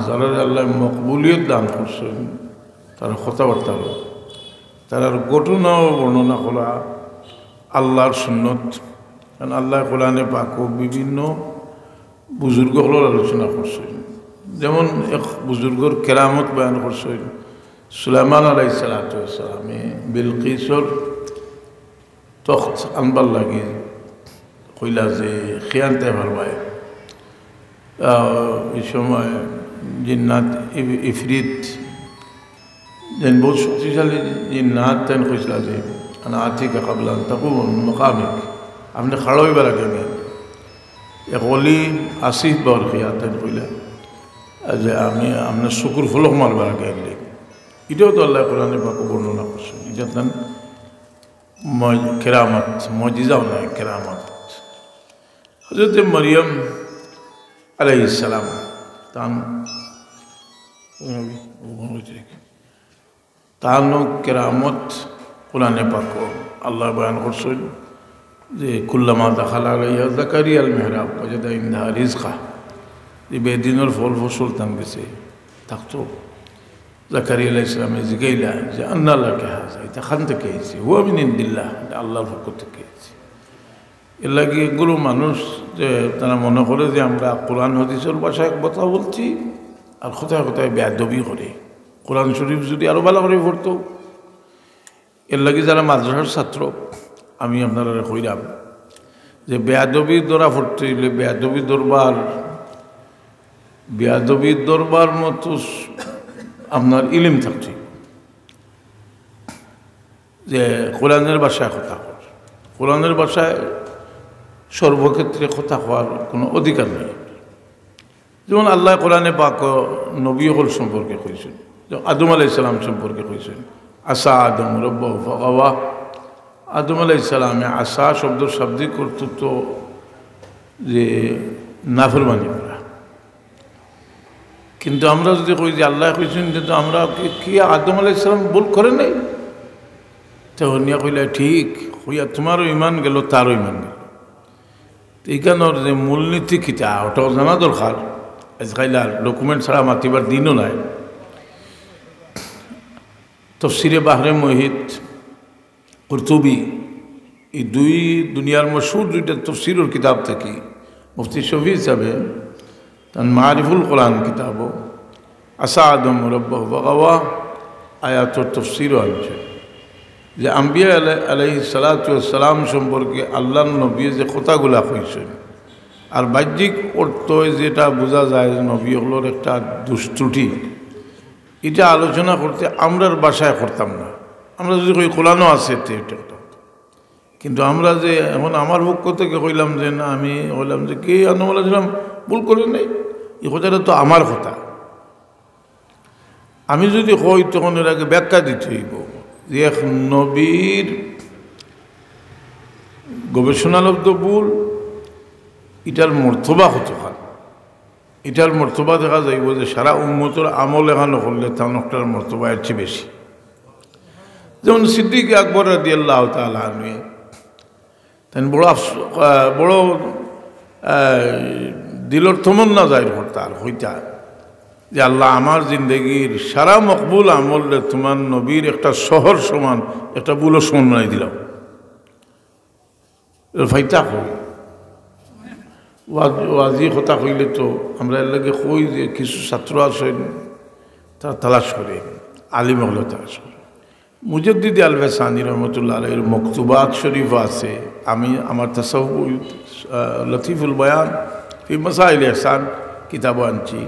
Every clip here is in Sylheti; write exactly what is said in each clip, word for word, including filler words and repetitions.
যারারে আল্লায় মকবুলিয়ত দান করছইন, তারার কথাবার্তারও, তারার ঘটনাও বর্ণনা করা আল্লাহর সুন্নত। কারণ আল্লায় কোরআনে পাকও বিভিন্ন বুজুর্গ অকলর আলোচনা করছইন। যেমন এক বুজুর্গর কেরামত বয়ান করছইন, সুলাইমান আলাইহিস সালাতু ওয়াস সালামে বিলকিসর তখত আনবার লাগি কইলা যে, "কে আনতে পারবায়?" আহ, এই সময় জিন্নাত ইফ-, ইফরিত, যেন বহুত শক্তিশালী জিন্নাত, তাইন কইছলা যে, "আনা আতিকা কাবলা আন তাকুমা মিন মাকামিক।" আপনে খাড়া অইবার আগে আমি, এক অলি আসিফ বরখিয়া, তাইন কইলা যে, "আমি আপনার চকুর ফলক মারবার আগে আনলে।" ইটাও তো আল্লায় কোরআনে পাকো বর্ণনা করছইন। ইটা তান মজ-, কেরামত, মজিজাও নায়, কেরামত। হযরতে মরিয়ম আলাইহিস সালাম, তান, তানও কেরামত কোরআনে পাকো আল্লায় বয়ান করছইন যে, "কুল্লামা দাখালা আলাইহা জাকারিয়াল মিহরাব ওয়াজাদা ইনদাহা রিজকা।" যে বেদিনর ফল ফসল তান গেছে থাকতো, জাকারিয়া আলাইহিস সালামে জিগাইলা যে, "আন্না লাকা হাযা, ইটা কান থাকি আইছে?" "হুয়া মিন ইনদিল্লাহ, ইটা আল্লাহর পক্ষ থাকি আইছে।" এর লাগি এগুলো মানুষ যে তারা মনে করে যে আমরা কোরআন হাদিসর ভাষায় কথা বলছি আর কথায় কথায় বেয়াদবি করে। কোরআন শরীফ যদি আরো ভালা করি পড়তো, এর লাগি যারা মাদ্রাসার ছাত্র, আমি আপনারারে কইরাম যে বেয়াদবি ধরা পড়তে অইলে বেয়াদবি ধরবার, বেয়াদবি ধরবার মতো স-, আপনার ইলিম থাকতে অইবো। যে কোরআনের ভাষায় কথা কর, কোরআনের ভাষায় সর্বক্ষেত্রে কথা কওয়ার কোনো অধিকার নেই। যেমন আল্লায় কোরআনে পাক নবী অকল সম্পর্কে কইছইন, যেমন আদম আলাইহিস সালাম সম্পর্কে কইছইন, "আসা আদম রব্বাহু ফাগাওয়া।" আদম আলাইহিস সালামে আসা শব্দর শাব্দিক অর্থ তো যে নাফরমানি করা। কিন্তু আমরা যদি কই যে আল্লায় কইছইন, কিন্তু আমরা কি, কি আদম আলাইহিস সালাম ভুল করে নাই? তে হুনিয়া কইলা, "ঠিক।" কইয়া তুমারও ইমান গেল, তারও ইমান গেল। তো ইখানর যে মূলনীতি কিতা, ওটাও জানা দরকার। আজকাইল আর document ছাড়া মাতিবার দিনও নাই। তফসিরে বাহরে মুহিত, কুরতুবী, এই দুই দুনিয়ার মশহুর দুইটা তফসিরর কিতাব থাকি মুফতি শফি সাহেবে তান মারিফুল কোরআন কিতাবো আসা আদম রব্বাহু ফাগাওয়া আয়াতর তফসিরও আনছে যে আম্বিয়া আলাই-, আলাইহিস সালাতু ওয়াস সালাম সম্পর্কে আল্লাহর নবী যে কথাগুলা কইছইন, আর বাহ্যিক অর্থ যেটা বুঝা যায় যে নবী অকলর একটা দুষ ত্রুটি, ইটা আলোচনা করতে আমরার ভাষায় করতাম না। আমরা যদি কই কোরআনও আছে, তে ইটা করতাম। কিন্তু আমরা যে এখন আমার পক্ষ থেকে কইলাম যে না, আমি কইলাম যে কি আদম আলাইহিস সালাম ভুল করে নাই, এই কথাটা তো আমার কথা। আমি যদি কই তখন এর আগে ব্যাখ্যা দিতে অইবো যে এক নবীর গবেষণালব্ধ ভুল, ইটার মর্তবা কতখান। ইটার মর্তবা দেখা যাইবো যে সারা উম্মতর আমল এখানো করলে তান একটার মর্তবা এর চেয়ে বেশি। যেমন সিদ্দিক আকবর রাদিয়াল্লাহু তাআলা আনহু, তান বড় আফস-, আহ, বড়, আহ, দিলর তমন্না জাহির করতা আর কইতা যে, "আল্লাহ, আমার জিন্দেগির সারা মকবুল আমলরে তুমার নবীর একটা শহর সমান, একটা বুলো সমান বানাই দিলাও।" ফাইতা কই। ওয়াজ-, ওয়াজি কথা কইলে তো আমরা এর লাগি কই যে কিছু ছাত্র আছইন, তারা তালাশ করে, আলিম অকলে তালাশ করে। মুজাদ্দিদ আল-ফেসানি রহমতুল্লাহ আলাইহির মকতুবাত শরীফ আছে। আমি আমার তাসাউফ, আহ, লতিফুল বয়ান ফি মাসাইল ইহসান কিতাবও আনছি।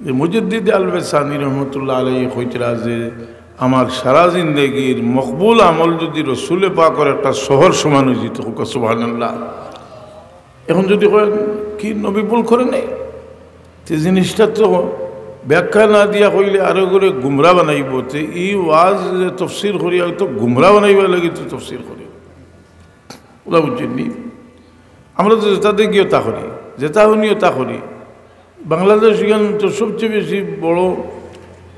যে মুজাদ্দিদ আল-ফেসানি রহমতুল্লাহ আলাইহি কইতরা যে আমার সারা জিন্দেগির মকবুল আমল যদি রসুলে পাকর একটা শহর সমান অইযিতো, কউক্কা সুবহানাল্লাহ। এখন যদি কয় কি নবী ভুল করে নাই, তে জিনিসটা তো ব্যাখ্যা না দিয়া কইলে আরো করে গুমরা বানাইবো। তে ই ওয়াজ যে তফসির করিয়া অইতো গুমরা বানাইবার লাগি তো তফসির করি। ওরা বুঝছেন নি? আমরা তো যেটা দেখিও তা করি, যেটা হুনিও তা করি। বাংলাদেশ ইখান তো সবচেয়ে বেশি বড়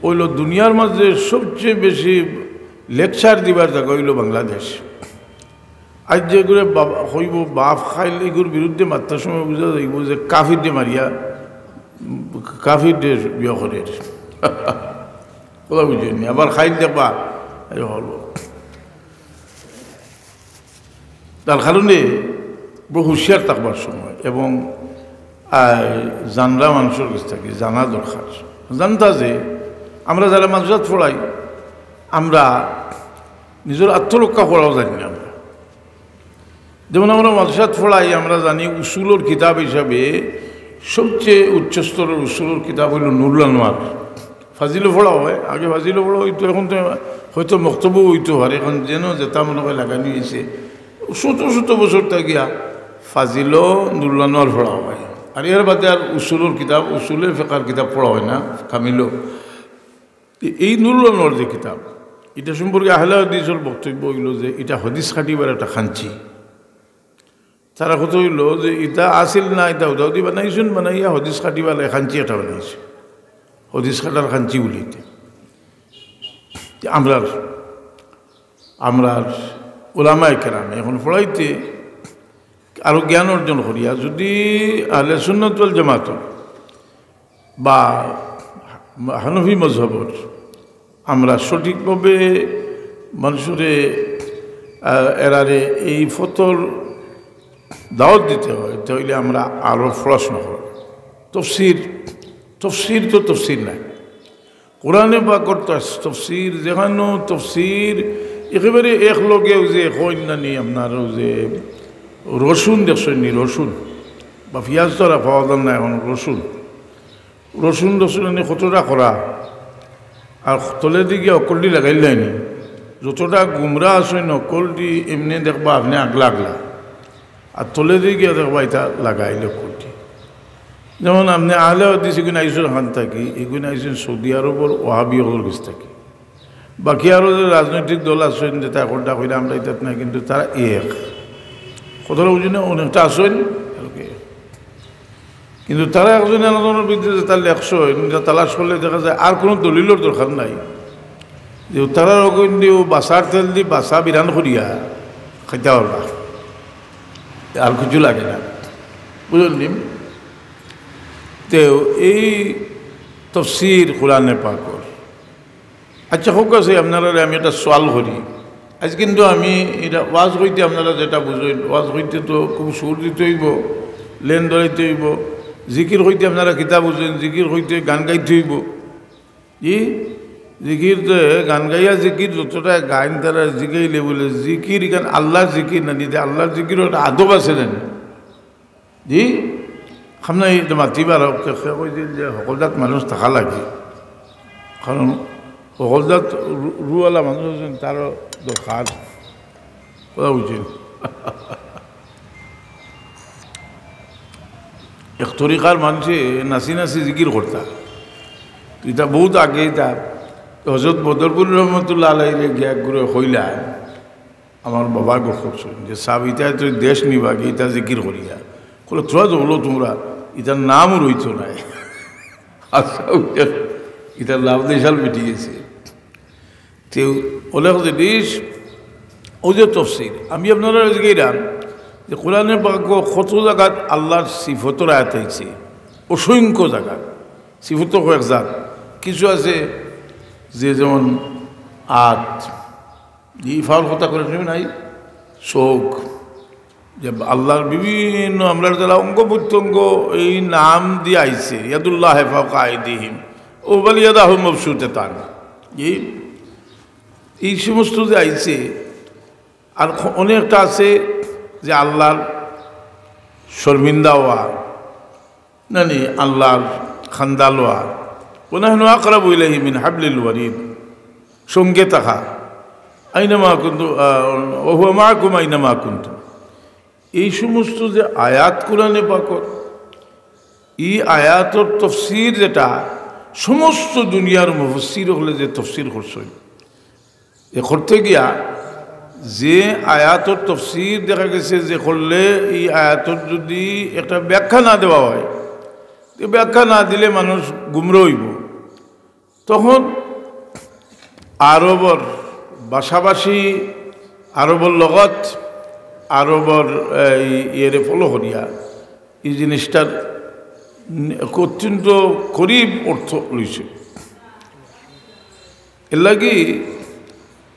অইলো, দুনিয়ার মাঝে সবচেয়ে বেশি লেকচার দিবার জাগা অইলো বাংলাদেশ। আইজ যেগুরে বাবা কইবো বাফ খাইল, এগুর বিরুদ্ধে মাততার সময় বুঝা যাইবো যে কাফিররে মারিয়া কাফিরদের ইয়ে করে। কথা বুঝছেন নি? আবার খাইল দেখবা, এই হলো। তার কারণে বড় হুঁশিয়ার থাকবার সময় এবং, আহ, জানরা মানুষের কাছ থেকে জানা দরকার। জানতা যে আমরা যারা মাদ্রাসাত পড়াই, আমরা নিজের আত্মরক্ষা করাও জানি না আমরা। যেমন আমরা মাদ্রাসাত পড়াই, আমরা জানি উসুলর কিতাব হিসাবে সবচেয়ে উচ্চ স্তরের উসুলর কিতাব হইল নুরুল আনোয়ার। ফাজিলও পড়া হয়, আগে ফাজিলও পড়া হইতো, এখন তো হয়তো মক্তবও হইতো পারে, এখন যেন যেটা মনে হয় লাগানি হয়েছে। শত শত বছর তা গিয়া ফাজিলও নুরুল আনোয়ার পড়া হয়। আর এর বাদে আর উসুলর কিতাব, উসুলে ফেকার কিতাব পড়া হয় না, কামিলও। তো এই নুরুল আনোয়ার যে কিতাব, এটা সম্পর্কে আহলে হাদিসের বক্তব্য হইল যে এটা হাদিস কাটিবার একটা খাঞ্চি। তারা কথা হইল যে এটা আসিল না, এটা হুদাহুদি বানাইছইন, বানাইয়া হাদিস কাটিবার খাঞ্চি একটা বানাইছে। হাদিস কাটার খাঞ্চি বলি এটা। যে আমরার, আমরার ওলামায়ে কেরাম এখন পড়াইতে আরো জ্ঞান অর্জন করিয়া যদি আহলে সুন্নাত ওয়াল জামাত বা হানাফি মজহবর আমরা সঠিকভাবে মানুষরে, আহ, এরারে এই ফতর দাওয়াত দিতে হয়, তাহলে আমরা আরো পড়াশোনা করব। তফসির, তফসির তো তফসির নাই। কোরআনে পাকর তফ-, তফসির, যেখানো তফসির একেবারে এক লগে ওই যে কইন না নি আপনার ওই যে রসুন দেখছইন নি, রসুন বা পিয়াজ তো আর পাওয়া যায় না এখন, রসুন, রসুন দেখছইন নি কতটা করা, আর তলেদি গিয়া অকলটি লাগাইল নাইনি, যতটা গুমরা আছইন অকলটি এমনি দেখবা আপনি আগলা আগলা। আর তলেদি গিয়া দেখবা এটা লাগাইল অকলটি। যেমন আপনি আহলে হাদিস এগুন আইছইন খান থাকি, এগুন আইছইন সৌদি আরবর ওয়াহাবি অকলর গেছ থাকি। বাকি আরো যে রাজনৈতিক দল আছইন যেটা কোনটা কইলে আমরা এটাত নাই, কিন্তু তারা এক। কথাটা বুঝি না, অনেকটা আছইন, এরকম। কিন্তু তারা একজন আরেকজনের বিরুদ্ধে যেটা লেখছইন, এটা তালাশ করলে দেখা যায় আর কোনো দলিলর দরকার নাই। যে তারা ওগুন দিও বাসার তেল দি বাসা বিরান করিয়া খাইতে পারবা, আর কিছু লাগে না, বুঝলেন নি? তো এই তফসির কোরআনে পাকর। আচ্ছা, হোক আছে, আপনারারে আমি একটা সওয়াল করি। আজ কিন্তু আমি এটা ওয়াজ কইতে আপনারা যেটা বুঝইন, ওয়াজ কইতে তো খুব সুর দিতে হইব, লেন ধরাইতে হইব। জিকির কইতে আপনারা কিতা বুঝইন, জিকির কইতে গান গাইতে হইব। জি, জিকির তো গান গাইয়া জিকির যতটা গাইন তারা জিকাইলে বলে জিকির এখান আল্লাহর জিকির না, নিতে আল্লাহর জিকির একটা আদব আছে জানি। জি, সামনে এই যে মাতিবার হক, সে কইছেন যে হকলজাত মানুষ থাকা লাগে, কারণ হকলজাত রু-, রুয়ালা মানুষ আছেন, তারও দরকার। কথা বুঝছেন? এক তরিকার মানুষে নাচি নাচি জিকির করতা, এটা বহুত আগে। এটা হজরত বদরপুর রহমতুল্লাহ আলাইরে গিয়া এক গুরু কইলা, আমার বাবা গো করছইন যে সাব ইটা তো দেশ নিবাগি, ইটা জিকির করিয়া। কইলো, "তোরা তো হলো তোমরা, ইটার নামও রইতো নাই।" আচ্ছা, ইটার নাম দেশাল মিটি গেছে। তে অনেক জিনিস, ওই যে তফসির, আমি আপনারা জিজ্ঞাসা যে কোরআনে পাক কত জায়গাত আল্লাহর সিফতর আয়াত আইছে, অসংখ্য জায়গাত। সিফত তো কয়েক জাত, কিছু আছে যে যেমন আত, ই ফাউল কথা করে শুনি নাই, চোখ, যে আল্লাহর বিভিন্ন আমরার যারা অঙ্গ প্রত্যঙ্গ এই নাম দিয়ে আইছে, ইয়াদুল্লাহ ফাওকা আইদিহিম, ও বাল ইয়াদাহু মবসুতাতান, এই, এই সমস্ত যে আইছে। আর খ-, অনেকটা আছে যে আল্লাহর শর্মিন্দা হওয়া, না নি, আল্লাহর খান্দাল হওয়া, ওয়া নাহনু আকরাবু ইলাইহি মিন হাবলিল ওয়ারিদ, সঙ্গে থাকা, আইনামা কুনতু, আহ, ওয়া হুয়া মাআকুম আইনামা কুনতুম। এই সমস্ত যে আয়াত কোরআনে পাকর, এই আয়াতর তফসির যেটা সমস্ত দুনিয়ার মুফাসসির হকলে যে তফসির করছইন, এ করতে গিয়া যে আয়াতর তফসির দেখা গেছে যে করলে এই আয়াতর যদি একটা ব্যাখ্যা না দেওয়া হয়, তো ব্যাখ্যা না দিলে মানুষ গুমরা হইব। তখন আরবর ভাষাভাষী, আরবর লগাত, আরবর এই ইয়েরে ফলো করিয়া এই জিনিসটার অত্যন্ত করিব অর্থ লইছে। এর লাগি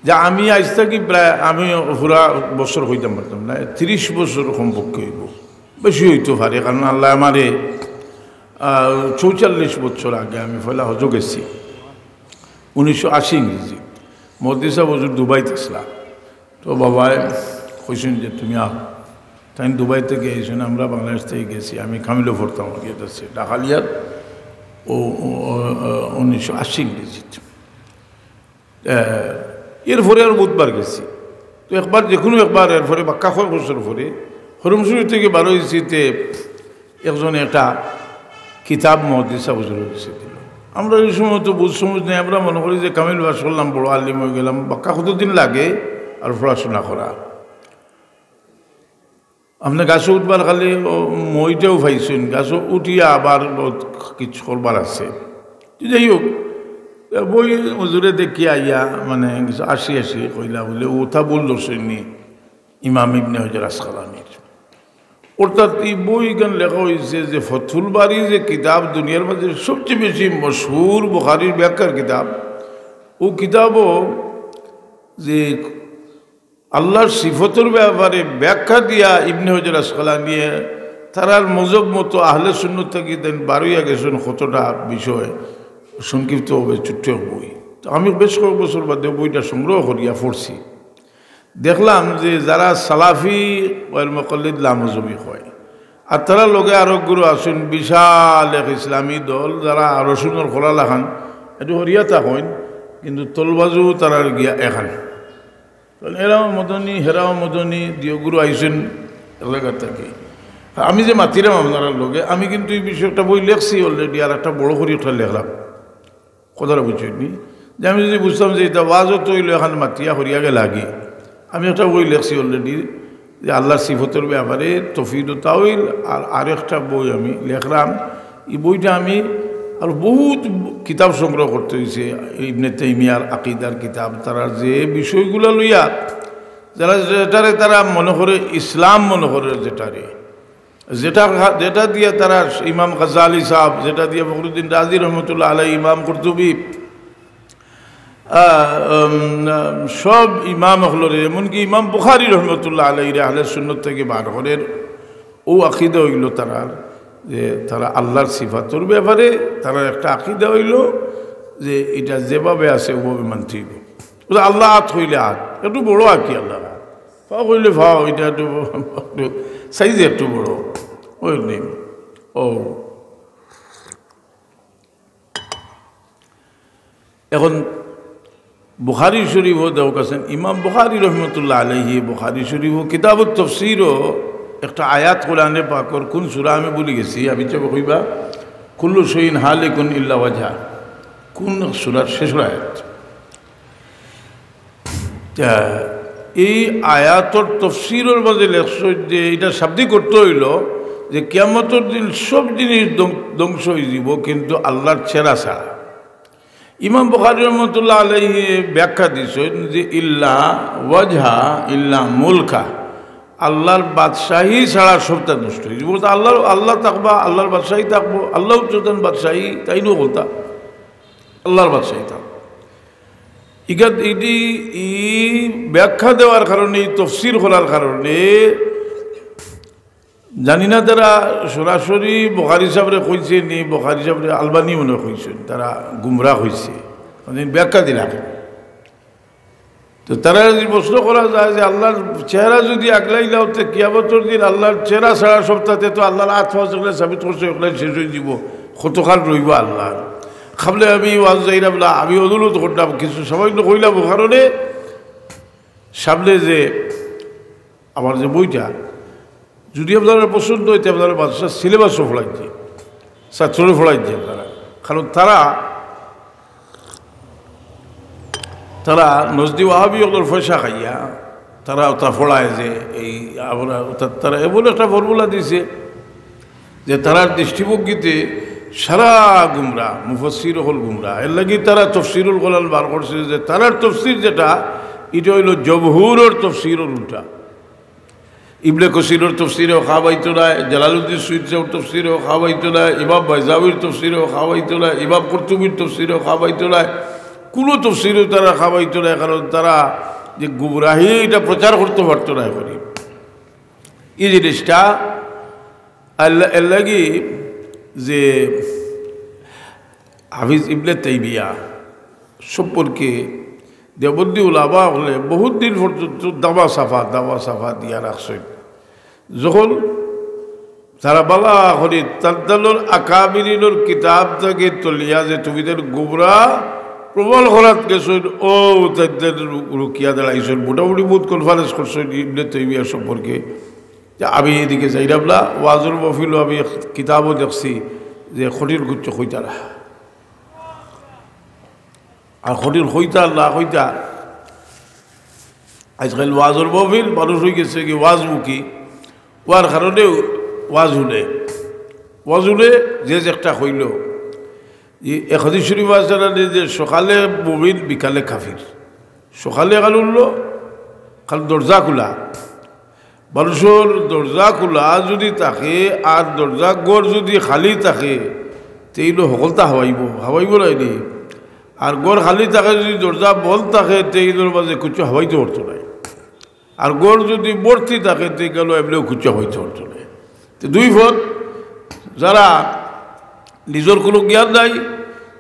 যে আমি আইজ থাকি প্রায়, আমি পুরা বছর কইতাম পারতাম না, তিরিশ বছর কমপক্ষে অইবো, বেশি অইতো পারে, কারণ আল্লায় আমারে, আহ, চৌচল্লিশ বছর আগে আমি পয়লা হজো গেছি, উনিশশো আশি ইংরেজি। মহদি সাব হুজুর দুবাইত আছলা, তো বাবায় কইছইন যে, "তুমি আও।" তাইন দুবাই থাকি আইছইন, আমরা বাংলাদেশ থাকি গেছি, আমি কামিলো পড়তাম, ইয়েত আছে, ঢাকালিয়াত, ও, ও, ও, উনিশশো আশি ইংরেজিত। আহ, এরপরে আর বহুতবার গেছি। তো একবার, যে কুনু একবার, এরপরে বাক্কা কয়েক বছর পরে, হরম শরীফ থাকি বার অইছি, তে একজনে একটা কিতাব মহদি সাব হুজুরর গেছে দিল। আমরা ওই সময় তো বুঝ সমুঝ নাই, আমরা মনে করি যে কামিল পাশ করলাম, বড় আলিম অই গেলাম, বাক্কা কতদিন লাগে আর পড়াশোনা করা। আপনে গাছো উঠবার খালি ও মইটাও পাইছইন, গাছো উঠিয়া আবার বহুত কিছু করবার আছে। তো যাই হোক, বই হুজুরে দেখিয়া আইয়া, মানে, কিছু আশি আশি কইলা, বুলে, "ওটা ভুল ধরছইন নি, ইমাম ইবনে হজর আসকালানির।" অর্থাৎ এই বইখান লেখা অইছে যে ফতহুল বারি যে কিতাব দুনিয়ার মাঝে সবচেয়ে বেশি মশহুর বুখারীর ব্যাখ্যার কিতাব, ও কিতাবও যে আল্লাহর সিফতর ব্যাপারে ব্যাখ্যা দিয়া ইবনে হজর আসকালানিয়ে তারার মজহব মতো আহলে সুন্নত থাকি তাইন বার অইয়া গেছইন কতটা বিষয়, সংক্ষিপ্তভাবে ছোট্ট এক বই। তো আমি বেশ কয়েক বছর বাদে বইটা সংগ্রহ করিয়া পড়ছি। দেখলাম যে যারা সালাফি ওয়াল মুকাল্লিদ লামজহবি হয়, আর তারার লগে আরো গুরু আছইন, বিশাল এক ইসলামী দল, যারা রসুলর খোলা লাখান, একটু হরিয়া থাকইন, কিন্তু তলবাজু তারার গিয়া এখান। কারণ এরাও মদনী, হেরাও মদনী, দিও গুরু আইছইন এলাকার থাকি। আমি যে মাতিরাম আপনারার লগে, আমি কিন্তু এই বিষয়ে একটা বই লেখছি already, আর একটা বড় করি একটা লেখলাম। কথাটা বুঝছইন নি? যে আমি যদি বুঝতাম যে এটা ওয়াজও তো অইলো, এখান মাতিয়া করিয়া গেলাগি। আমি একটা বই লেখছি already, যে আল্লাহর সিফতর ব্যাপারে তফসির তাওইল, আর আরেকটা বই আমি লেখলাম। এই বইটা আমি আর বহুত কিতাব সংগ্রহ করতে অইছে, ইবনে তাইমিয়ার আকিদার কিতাব, তারা যে বিষয়গুলা লইয়া, যারা যেটারে তারা মনে করে ইসলাম মনে করে যেটারে, যেটা, যেটা দিয়া তারা ইমাম গাজ্জালী সাহেব, যেটা দিয়া ফখরুদ্দিন রাজি রহমতুল্লাহ আলাই, ইমাম কুরতুবী, আহ, উম, সব ইমাম অকলরে, এমনকি ইমাম বুখারী রহমতুল্লাহ আলাইরে আহলে সুন্নত থাকি বার করের, ও আকিদা অইলো তারার যে তারা আল্লাহর সিফাতর ব্যাপারে তারার একটা আকিদা অইলো যে এটা যেভাবে আছে ওভাবে মানতে অইবো। বুঝলে, আল্লাহ আত কইলে আত, একটু বড় আর কি আল্লাহর আত, ফাও কইলে ফাও, এটা একটু, একটু সাইজে একটু বড়, ওই নেই। ও, এখন বুখারী শরীফও দেও কাছেন, ইমাম বুখারী রহমতুল্লাহ আলাইহি বুখারী শরীফও কিতাবুত তফসিরও একটা আয়াত কোরআনে পাকর, কোন সূরা আমি ভুলি গেছি, আমি চাবো কইবা, "কুল্লু শাইইন হালিকুন ইল্লা ওয়াজহা।" কোন সূরার শেষ আয়াত? তা এই আয়াতর তফসিরর মাঝে লেখছে যে এটা শাব্দিক অর্থ অইলো যে কিয়ামতর দিন সব জিনিস ধ্বং-, ধ্বংস অইযিবো, কিন্তু আল্লাহর চেহারা ছাড়া। ইমাম বুখারী রহমতুল্লাহ আলাইহি ব্যাখ্যা দিছইন যে ইল্লা ওয়াজহা ইল্লা মুলকা, আল্লাহর বাদশাহী ছাড়া সবটা নষ্ট অইযিবো। বলতে আল্লাহর, আল্লাহ থাকবা, আল্লাহর বাদশাহী থাকবো, আল্লাহ তো তান বাদশাহী, তাইন অকলতা আল্লাহর বাদশাহী থাকবো। ইগাত ইদি ই ব্যাখ্যা দেওয়ার কারণে, ই তফসির করার কারণে, জানি না তারা সরাসরি বুখারী সাহেবরে কইছে নি, বুখারী সাহেবরে আলবানি মনে কইছেন, তারা গুমরা কইছে, মানে ব্যাখ্যা দিলা কেনে? তো তারা যদি প্রশ্ন করা যায় যে আল্লাহর চেহারা যদি আগলাইলাও, তে কিয়ামতর দিন আল্লাহর চেহারা ছাড়া সবটাতে তো আল্লাহর আত পাও যেগুলা সাবিত করছে, ওগুলা শেষ অইযিবো, কতকাল রইবো আল্লাহর? খাবলে আমি ওয়াজ যাইরা বলা, আমি অনুরোধ করলাম, কিছু সামান্য কইলাম, ও কারণে সামনে যে আমার যে বইটা, যদি আপনারা পছন্দ অইতে আপনারা মাদ্রাসার সিলেবাসও পড়াইতে, ছাত্ররে পড়াইতে আপনারা, কারণ তারা, তারা নজদি ওয়াহাবি অকলর পয়সা খাইয়া তারা ওটা পড়ায় যে এই আমরা ওটা, তারা এমন একটা ফর্মুলা দিছে যে তারার দৃষ্টিভঙ্গিতে সারা গুমরা, মুফাসসির অকল গুমরা। এর লাগি তারা তফসিরুল কোরআন বার করছে যে তারার তফসির যেটা, এটা অইলো জমহুরর তফসিরর উল্টা। ইবনে কসিরর তফসিরেও খাবাইতো নায়, জালালউদ্দিন সুয়ুতির তফসিরেও খাবাইতো নায়, ইমাম বাইজাবির তফসিরেও খাবাইতো নায়, ইমাম কুরতুবির তফসিরেও খাবাইতো নায়। কুনু তফসিরেও তারা খাবাইতো নায়, কারণ তারা যে গুমরাহি, ইটা প্রচার করতো পারতো নায় করি। ই জিনিসটা আল্লাহ, এর লাগি যে হাফিজ ইবনে তাইমিয়া সম্পর্কে দেওবন্দি উলামা অকলে বহুত দিন পর্যন্ত দাবা সাফা, দাবা সাফা দিয়া রাখছইন। যখন তারা বালা করি তান্তানোর আকাবিরিনোর কিতাব থাকি তুলিয়া যে তুমি তান গুমরা প্রমাণ করাত গেছইন, ও তান্তান রুকিয়া দাঁড়াইছইন, মোটামুটি বহুত কনফারেন্স করছইন ইবনে তাইমিয়া সম্পর্কে। যে আমি এদিকে যাইরাম না, ওয়াজর মহফিলো আমি এক কিতাবও দেখছি যে কঠিন কুচ্ছ কইতা না। আর কঠিন কইতা আর না কইতা, আজকাল ওয়াজর মহফিল মানুষ অইগেছে কি ওয়াজমুখী, অওয়ার কারণে ওয়াজ হুনে, ওয়াজ হুনে যে যে একটা কইলো। ই এক হাদিস শরীফ আছে না যে সকালে মুমিন বিকালে কাফির। সকালে কাল উঠলো, কাল দরজা খোলা, মানুষর দরজা খোলা যুদি থাকে আর দরজা ঘর যুদি খালি থাকে, তে ইনো হকলতা হাবাইবো, হাবাইবো নায় নি? আর ঘর খালি থাকে যুদি দরজা বন্ধ থাকে, তে ইনোর মাঝে কুচ্ছু হাবাইতো পারতো নায়। আর ঘর যুদি ভর্তি থাকে, তে গেল এমনেও কুচ্ছু হাবাইতো পারতো নায়। তে দুই পথ, যারা নিজর কুনু জ্ঞান নাই,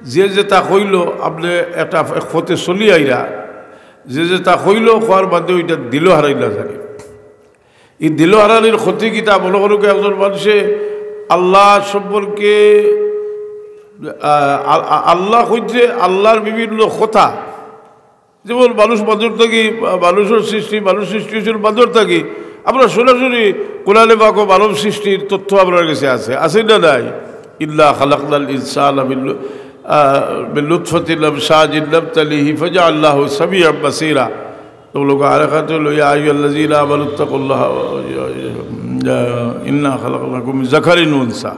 যে যেটা কইলো, আপনে একটা এক পথে চলি আইরা, যে যেটা কইলো, কওয়ার বাদে ওইটা দিলো হারাইলা থাকে। ই দিলো হারানির ক্ষতি কিতা? মনো করুক একজন মানষে আল্লাহ সম্পর্কে, আহ, আ-, আ-, আল্লাহ কইছে আল্লাহর বিভিন্ন কথা, যেমন মানুষ মাঝর থাকি, আহ, মানুষর সৃষ্টি, মানুষ সৃষ্টি অইছে মাঝর থাকি, আমরা সরাসরি কোরআনে পাকো মানব সৃষ্টির তথ্য আমরার গেছে আছে, আছে না নাই? ইন্না খালাকনাল ইনসানা মিন লু-, আহ, মিন লুতফাতিন আমশাজিন নাবতালিহি ফাজাআলনাহু সামিআন বাসীরা। তো লোক আর এক আয়াত অইলো, ইয়া আইয়ুহাল্লাযীনা আমানুত্তাকুল্লাহা ওয়া, ইন্না খালাকনাকুম মিন যাকারিন ওয়া উনসা।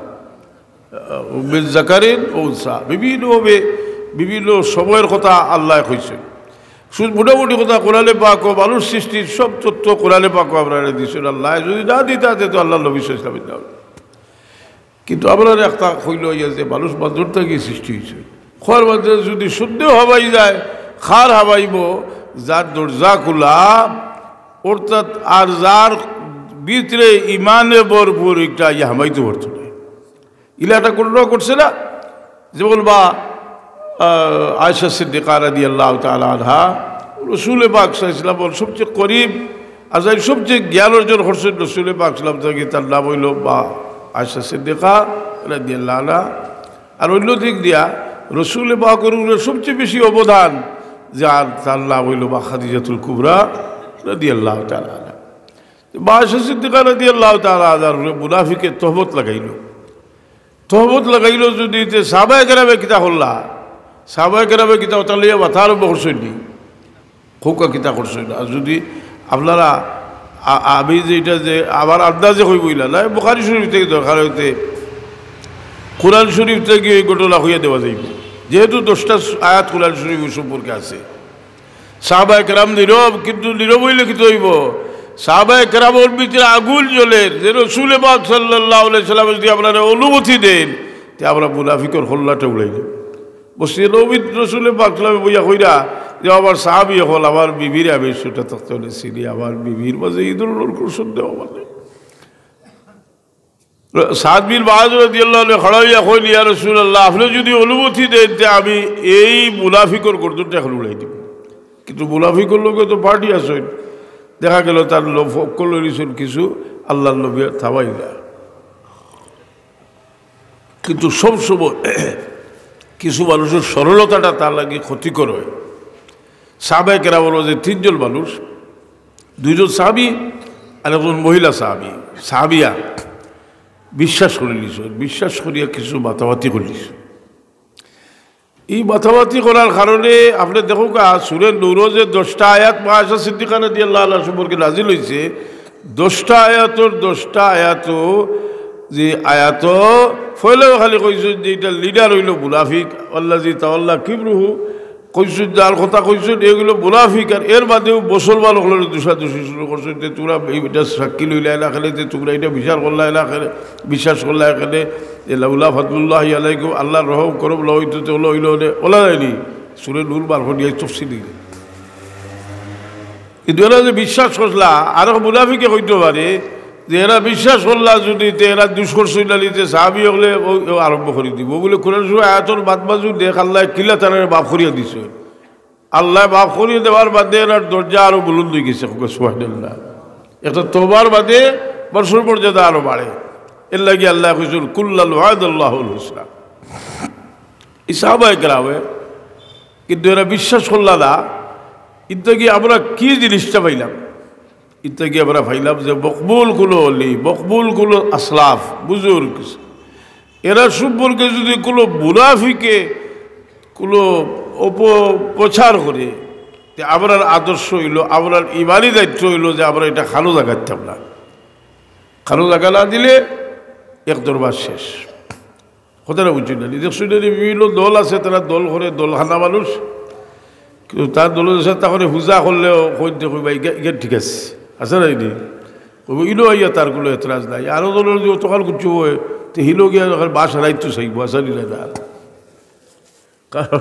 মিন যাকারিন ওয়া উনসা। বিভিন্নভাবে বিভিন্ন সময়র কথা আল্লায় কইছইন। শুধু মোটামুটি কথা কোরআনে পাকো মানুষ সৃষ্টির সব তথ্য কোরআনে পাকো আমরারে দিছইন আল্লায়। যুদি না দিতা, তে তো আল্লাহর নবী সাল্লাল্লাহু আলাইহি ওয়াসাল্লাম না। কিন্তু আমরারে একটা কইলো ইয়া যে মানুষ মাঝর থাকি সৃষ্টি অইছে। কওয়ার মাঝে যুদি সন্দেহ হাবাই যায়, কার হাবাইবো? যার দরজা খোলা, অর্থাৎ আর যার ভিতরে ইমানে ভরপুর, একটা ইয়া হামাইতো পারতো নায়। ইলা একটা ঘটনা ঘটছে না? যেমন বা, আহ, আয়েশা সিদ্দিকা রাদিয়াল্লাহু তাআলা আনহা, রসুলে পাক সাল্লাল্লাহু আলাইহি ওয়াসাল্লামর সবচেয়ে করিব, আর যাইন সবচেয়ে জ্ঞান অর্জন করছইন রসুলে পাক সাল্লাল্লাহু আলাইহি ওয়াসাল্লাম থাকি, তার নাম অইলো বা আয়েশা সিদ্দিকা রাদিয়াল্লাহু আনহা। আর অন্য দিক দিয়া রসুলে পাকর উপরে সবচেয়ে বেশি অবদান যার, তার নাম অইলো বা খাদিজাতুল কুবরা রাদিয়াল্লাহু তাআলা আনহা। বা আয়েশা সিদ্দিকা রাদিয়াল্লাহু তাআলা আনহার উপরে মুনাফিকে তহমত লাগাইলো। তহমত লাগাইলো যুদি, তে সাহাবায়ে কেরামে কিতা করলা? সাহাবায়ে কেরামে কিতা ওটা লইয়া মাথা আরম্ভ করছইন নি? কউক্কা কিতা করছইন? আর যুদি আপনারা, আ-, আমি যে এটা যে আমার আন্দাজে কইবো ইলা নায়, বুখারী শরীফ থাকি দরকার অইতে কোরআন শরীফ থাকি ওই ঘটনা কইয়া দেওয়া যাইবো, যেহেতু দশটা আয়াত কোরআন শরীফ ওই সম্পর্কে আছে। সাহাবায়ে কেরাম নীরব, কিন্তু নীরব অইলে কিতা অইবো? সাহাবায়ে কেরামর ভিতরে আগুন জ্বলের যে রসুলে পাক সাল্লাল্লাহু আলাইহি ওয়াসাল্লাম যুদি আপনারে অনুমতি দেইন, তে আমরা মুনাফিকর কল্লাটা উড়াই দেব। মসজিদে নববীত রসুলে পাক সাল্লামে বইয়া কইরা যে আমার সাহাবী অকল, আমার বিবিরে আমি ছোট থাকতে অইলে চিনি, আমার বিবির মাঝে ই ধরনর কুনু সন্দেহ আমার নাই। সাদ বিন মুআজ রাদিয়াল্লাহু আনহু খাড়া অইয়া কইন, ইয়া রাসূলুল্লাহ, আপনে যুদি অনুমতি দেইন, তে আমি এই মুনাফিকর গর্দনটা অখন উড়াই দিমু। কিন্তু মুনাফিকর লগে তো পার্টি আছইন, দেখা গেল তার লো-, পক্ষ লইছইন কিছু, আল্লাহর নবী থামাইলা। কিন্তু সব সময় কিছু মানুষর সরলতাটা তার লাগি ক্ষতিকর অয়। সাহাবায়ে কেরামর মাঝে তিনজন মানুষ, দুইজন সাহাবী আর একজন মহিলা সাহাবী, সাহাবিয়া বিশ্বাস করিলিছইন, বিশ্বাস করিয়া কিছু মাতামাতি করিলিছইন। এই মাতামাতি করার কারণে আপনে দেখউক্কা, সূরা নূরো যে দশটা আয়াত মা আয়েশা সিদ্দিকা রাদিয়াল্লাহু আনহা সম্পর্কে নাজিল অইছে, দশটা আয়াতর দশটা আয়াত, যে আয়াত পয়লাউ খালি কইছইন যে ইটার লিডার অইলো মুনাফিক, আল্লাযী তাওয়াল্লা কিবরাহু, কইছইন, যার কথা কইছইন, এগুলো মুনাফিক। আর এর বাদেও মুসলমান অকলরে দুষাদুষি শুরু করছইন যে, "তোমরা এই, এটা সাক্ষী লইলায় না কেনে, যে তোমরা এটা বিচার করলায় না কেনে, বিশ্বাস করলায় কেনে, যে লাউলা ফাদলুল্লাহি আলাইকুম, আল্লাহর রহম করম না অইতো তে অলা অইলো নে, অলা নায়নি।" সূরা নূর মারফত দিয়া তফসির দিলে। কিন্তু এরা যে বিশ্বাস করলা, আরো মুনাফিকে কইতো পারে যে এরা বিশ্বাস করলা যদি, তে এরা দুষ করছইন না নি, তে সাহাবী অকলে ও, ও আরম্ভ করি দিবো। বুলে, কোরআন শরীফ আয়াতর বাদ বাজু দেখ, আল্লায় কিলা তারারে মাফ করিয়া দিছইন। আল্লায় মাফ করিয়া দেওয়ার বাদে এরার দরজা আরো বুলন্দ অইগেছে। সুবহানাল্লাহ। একটা তওবার বাদে মানুষর মর্যাদা আরো বাড়ে। এর লাগি আল্লায় কইছইন, "কুল্লান ওয়াদাল্লাহুল হুসনা।" এই সাহাবায়ে কেরামে, কিন্তু এরা বিশ্বাস করলা না। কিন্তু কি আমরা কি জিনিসটা পাইলাম? ইতা কি আমরা পাইলাম যে মকবুল কুনু অলি, মকবুল কুনু আসলাফ, বুজুর্গ, এরা সম্পর্কে যদি কুনু মুনাফিকে কুনু অপপ্রচার করে, তে আমরার আদর্শ অইলো, আমরার ইমানি দায়িত্ব অইলো যে আমরা ইটা কানো জাগাইতাম না। কানো জাগা না দিলে এক দরবার শেষ। কথাটা বুঝছইন না নি? দেখছইন না নি, বিভিন্ন দল আছে, তারা দল করে, দলখানা মানুষ। কিন্তু তার দলে যে তারা করে পূজা করলেও কইতে কইবা, "ইগা, ইগা ঠিক আছে, আছে না নি?" কইবো, "ইনো আইয়া তার কুনু এতরাজ নাই।" আরো দলে যদি অতখান করছে অয়, তে হিনো গিয়া যখন বাস হারাইতো চাইবো, আছে নি না? কারণ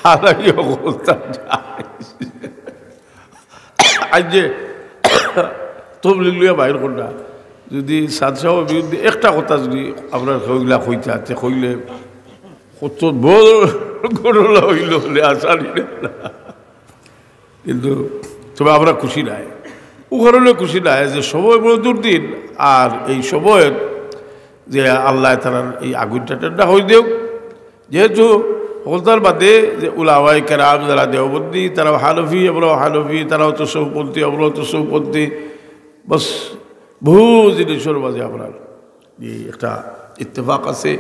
তারা কি অবস্থা যায়? আজ যে তবলিগ লইয়া বাইর করলা, যদি সাদ সাহেবের বিরুদ্ধে একটা কথা যদি আপনার কইলা কইতা, তে কইলে কত বড় ঘটনা অইলো রে, আসানি না। কিন্তু তবে আমরা খুশি নায়, ও কারণে খুশি নায় যে সময় বড় দুর্দিন, আর এই সময় যে আল্লায় তারার এই আগুনটা ঠান্ডা করি দেউক। যেহেতু হকলতার বাদে যে উলামায়ে কেরাম যারা দেওবন্দি, তারাও হানফি, আমরাও হানফি, তারাও তসৌফপন্থী, আমরাও তসৌফপন্থী, বাস বহু জিনিসর মাঝে আমরার এই একটা ইত্তেফাক আছে।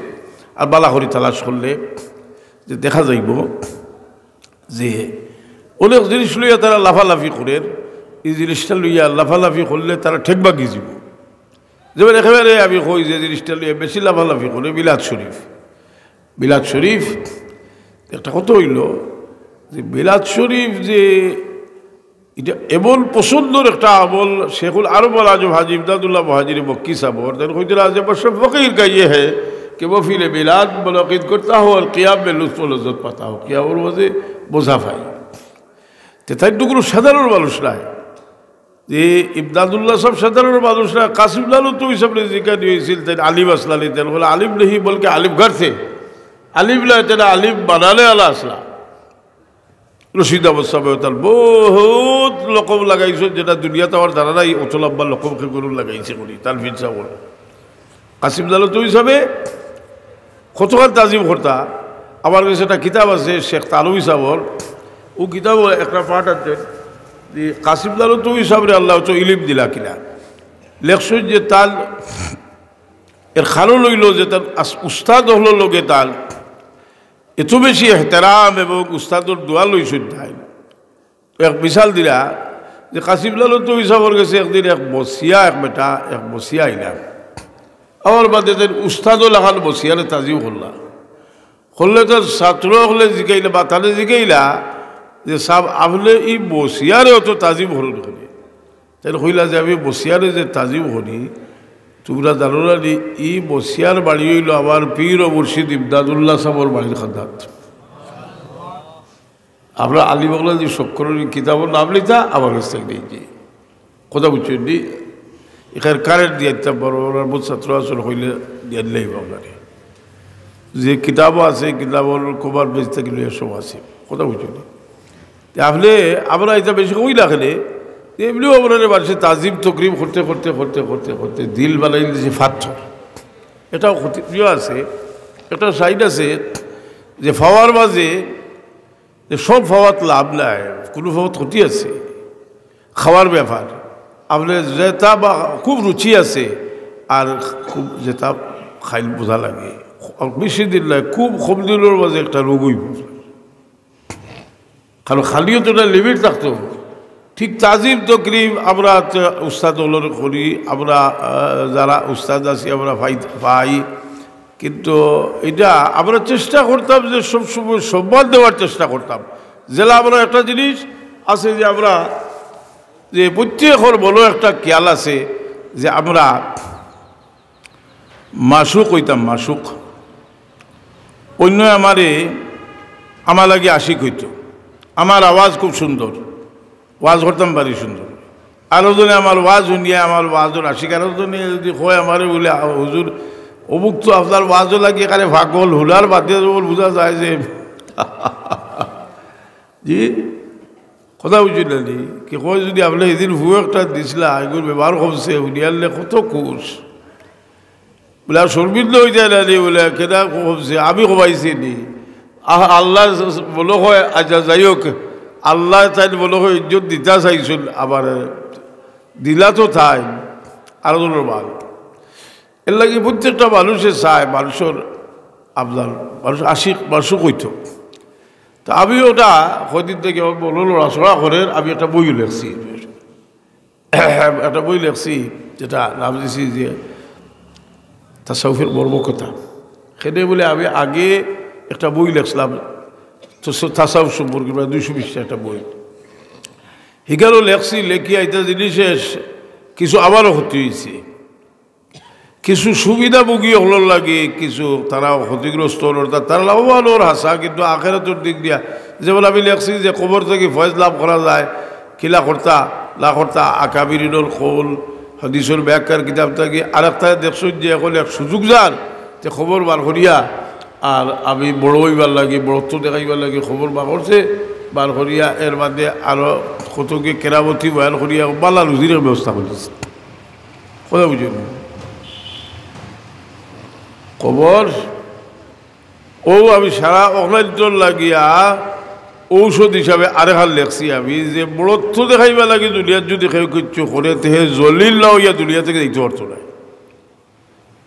আর বালা করি তালাশ করলে যে দেখা যাইবো যে অনেক জিনিস লইয়া তারা লাফালাফি করের, এই জিনিসটা লইয়া লাফালাফি করলে তারা ঠেক ভাগি যাইবো। যেমন একেবারে আমি কই যে জিনিসটা লইয়া বেশি লাফালাফি করে মিলাদ শরীফ। মিলাদ শরীফ একটা কথা অইলো যে মিলাদ শরীফ যে ইটা এমন পছন্দর একটা আমল, শেখুল আরব আল আজম হাজী ইমদাদুল্লাহ মুহাজিরে মক্কি সাহেবর, তাইন কইতরা যে "আশরাফ ফকির কা ইয়ে হ্যায় কি ওহ ফিলে মিলাদ মুনাকিদ করতা হো আর কিয়াম মে লুৎফ ও লজ্জত পাতা হো।" কিয়ামর মাঝে মজা পাই। তে তাইন তো কুনু সাধারণ মানুষ নায়। যে ইমদাদুল্লাহ সাহেব সাধারণ মানুষ নায়, কাসিম লালুত্বই সাহেবরে জিকানি অইছিল, তাইন আলিম আছলা নি, তাইন কইলা, "আলিম নেহি বলকে আলিম ঘর থে।" আলিম নায়, তাইন আলিম বানানে আলা আছলা। রশিদ আহমদ সাহেব তার বহুত লকব লাগাইছইন, যেটা দুনিয়াত আমার জানা নাই, অত লম্বা লকব কে গরু লাগাইছে করি, তার ফির সাহেব। কাসিম লালুত্বই সাহেবে কতখান তাজিম করতা। আমার গেছে একটা কিতাব আছে শেখ তালবী সাহেবর, ও কিতাব একটা পাঠ আছে যে কাসিম লালুত্বই সাহেবরে আল্লায় অত ইলিম দিলা কিনা। লেখছইন যে তার এর কারণ অইলো যে তার আস-, উস্তাদ অকলর লগে তার এত বেশি এহতেরাম এবং উস্তাদর দোয়া লইছইন তাইন। এক মিসাল দিলা যে কাসিম লালুত্বই সাহেবর গেছে একদিন এক বসিয়া, এক বেটা, এক বসিয়া আইলা। আমার বাদে তাইন উস্তাদ লাখান বসিয়ারে তাজিম করলা। করলে তার ছাত্র অকলে জিকাইলা বা তারে জিকাইলা যে, "সাব, আপনে ই বসিয়ারে অত তাজিম করইন কেনে?" তাইন কইলা যে, "আমি বসিয়ারে যে তাজিম করি, তুমরা জানো না নি, ই বসিয়ার বাড়ি অইলো আমার পীর ও মুর্শিদ ইমদাদুল্লাহ সাহেবর বাড়ির কান্দাত।" আমরা আলিম অকলে যে চক্করর কিতাবর নাম লিতা, আমার গেছ থাকি নেইছি। কথা বুঝছইন নি? এখানে কারেন্ট দিয়া দিতাম পারবো, আমরা বহুত ছাত্র আছইন, কইলে দিয়া দিলাইবো আপনারে। যে কিতাবও আছে, কিতাবর কভার পেজ থাকি লইয়া সব আছে। কথা বুঝছইন নি? তে আপনে, আমরা ইটা বেশি কই না কেনে, এমনেও আমরারে মানষে তাজিম তকরিম করতে, করতে, করতে, করতে, করতে দিল বানাই দিছে পাথর। এটাও ক্ষতি, ইয়ে আছে, একটা সাইড আছে যে পাওয়ার মাঝে যে সব পাওয়াত লাভ নাই, কুনু পাওয়াত ক্ষতি আছে। খাওয়ার ব্যাপার, আপনে যেটা বা খুব রুচি আছে, আর খুব যেটা খাইল বুঝা লাগে, আর বেশি দিন নাই, খুব কম দিনর মাঝে একটা রোগ অইবো। কারণ খালিও তো একটা লিমিট থাকতো। ঠিক তাজিম তকরিম আমরা তো উস্তাদ অকলরে করি, আমরা, আহ, যারা উস্তাদ আছি আমরা পাই, পাই। কিন্তু ইটা আমরা চেষ্টা করতাম যে সবসময় সম্মান দেওয়ার চেষ্টা করতাম। যেলা আমরা একটা জিনিস আছে যে আমরা, যে প্রত্যেকর বড় একটা খেয়াল আছে যে আমরা মাশুক অইতাম, মাশুক। অইন্য আমারে, আমার লাগি আশিক অইতো। আমার আওয়াজ খুব সুন্দর, ওয়াজ করতাম পারি সুন্দর। আরো জনে আমার ওয়াজ হুনিয়া আমার ওয়াজর আশিক, আরো জনে যদি কয় আমারে বুলে, "আ, হুজুর, অমুক তো আপনার ওয়াজর লাগি এখানে পাগল, হুনার বাদে কেবল বুঝা যায় যে।" জি, কথা বুঝছইন না নি? কি কয়, যদি আপনে হিদিন ফু একটা দিছলা, এগুর ব্যবহার কমছে, হুনিয়ারলে কত খুশ। বুলে, "আর শরমিন্দা অই যায় না নি?" বুলে, "কেডা কমছে? আমি কমাইছি নি?" আহ, আল্লায় মনো কয়, আচ্ছা, যাই হোক, আল্লায় তাইন মনো কয় ইজ্জত দিতা চাইছইন, আবার দিলা তো তাইন, আরো ধন্যবাদ। এর লাগি প্রত্যেকটা মানুষে চায়, মানুষর আবদার, মানুষ আশিক, মাশুক অইতো। তো আমি ওটা কয়দিন থাকি আমার মনো লড়াচড়া করের, আমি একটা বই লেখছি। একটা বই লেখছি, যেটা নাম দিছি যে তাসাউফের মর্মকথা। সেটা বুলে আমি আগে একটা বই লেখছিলাম, তো সে তাসাউফ সম্পর্কে প্রায় দুইশো পৃষ্ঠা একটা বই। হিকারও লেখছি, লেখিয়া ইতা জিনিসে কিছু আমারও ক্ষতি অইছে। কিছু সুবিধাভোগী অকলর লাগি কিছু তারাও ক্ষতিগ্রস্ত অইন, অর্থাৎ তারা লাভবান অইন হাছা, কিন্তু আখেরাতর দিক দিয়া, যেমন আমি লেখছি যে কবর থাকি ফয়েজ লাভ করা যায়, কিলা করতা, না করতা, আকাবিরিনর কওল, হাদিসর ব্যাখ্যার কিতাব থাকি, আর একটা দেখছইন যে এখন এক সুযোগ যার, তে কবর বার করিয়া, আর আমি বড় অইবার লাগি, বড়ত্ব দেখাইবার লাগি কবর বার করছে, বার করিয়া এর বাদে আরো কতকে কেরামতি বয়ান করিয়া বালা রুজির ব্যবস্থা করিছে। কথা বুঝছইন নি? কবর, ও আমি সারা অক্লান্তর লাগিয়া ঔষধ হিসাবে আরেকখান লেখছি আমি, যে বড়ত্ব দেখাইবার লাগি দুনিয়াত যদি কেউ কিচ্ছু করে, তে হে জলিল না অইয়া দুনিয়া থাকি যাইতে পারতো নায়।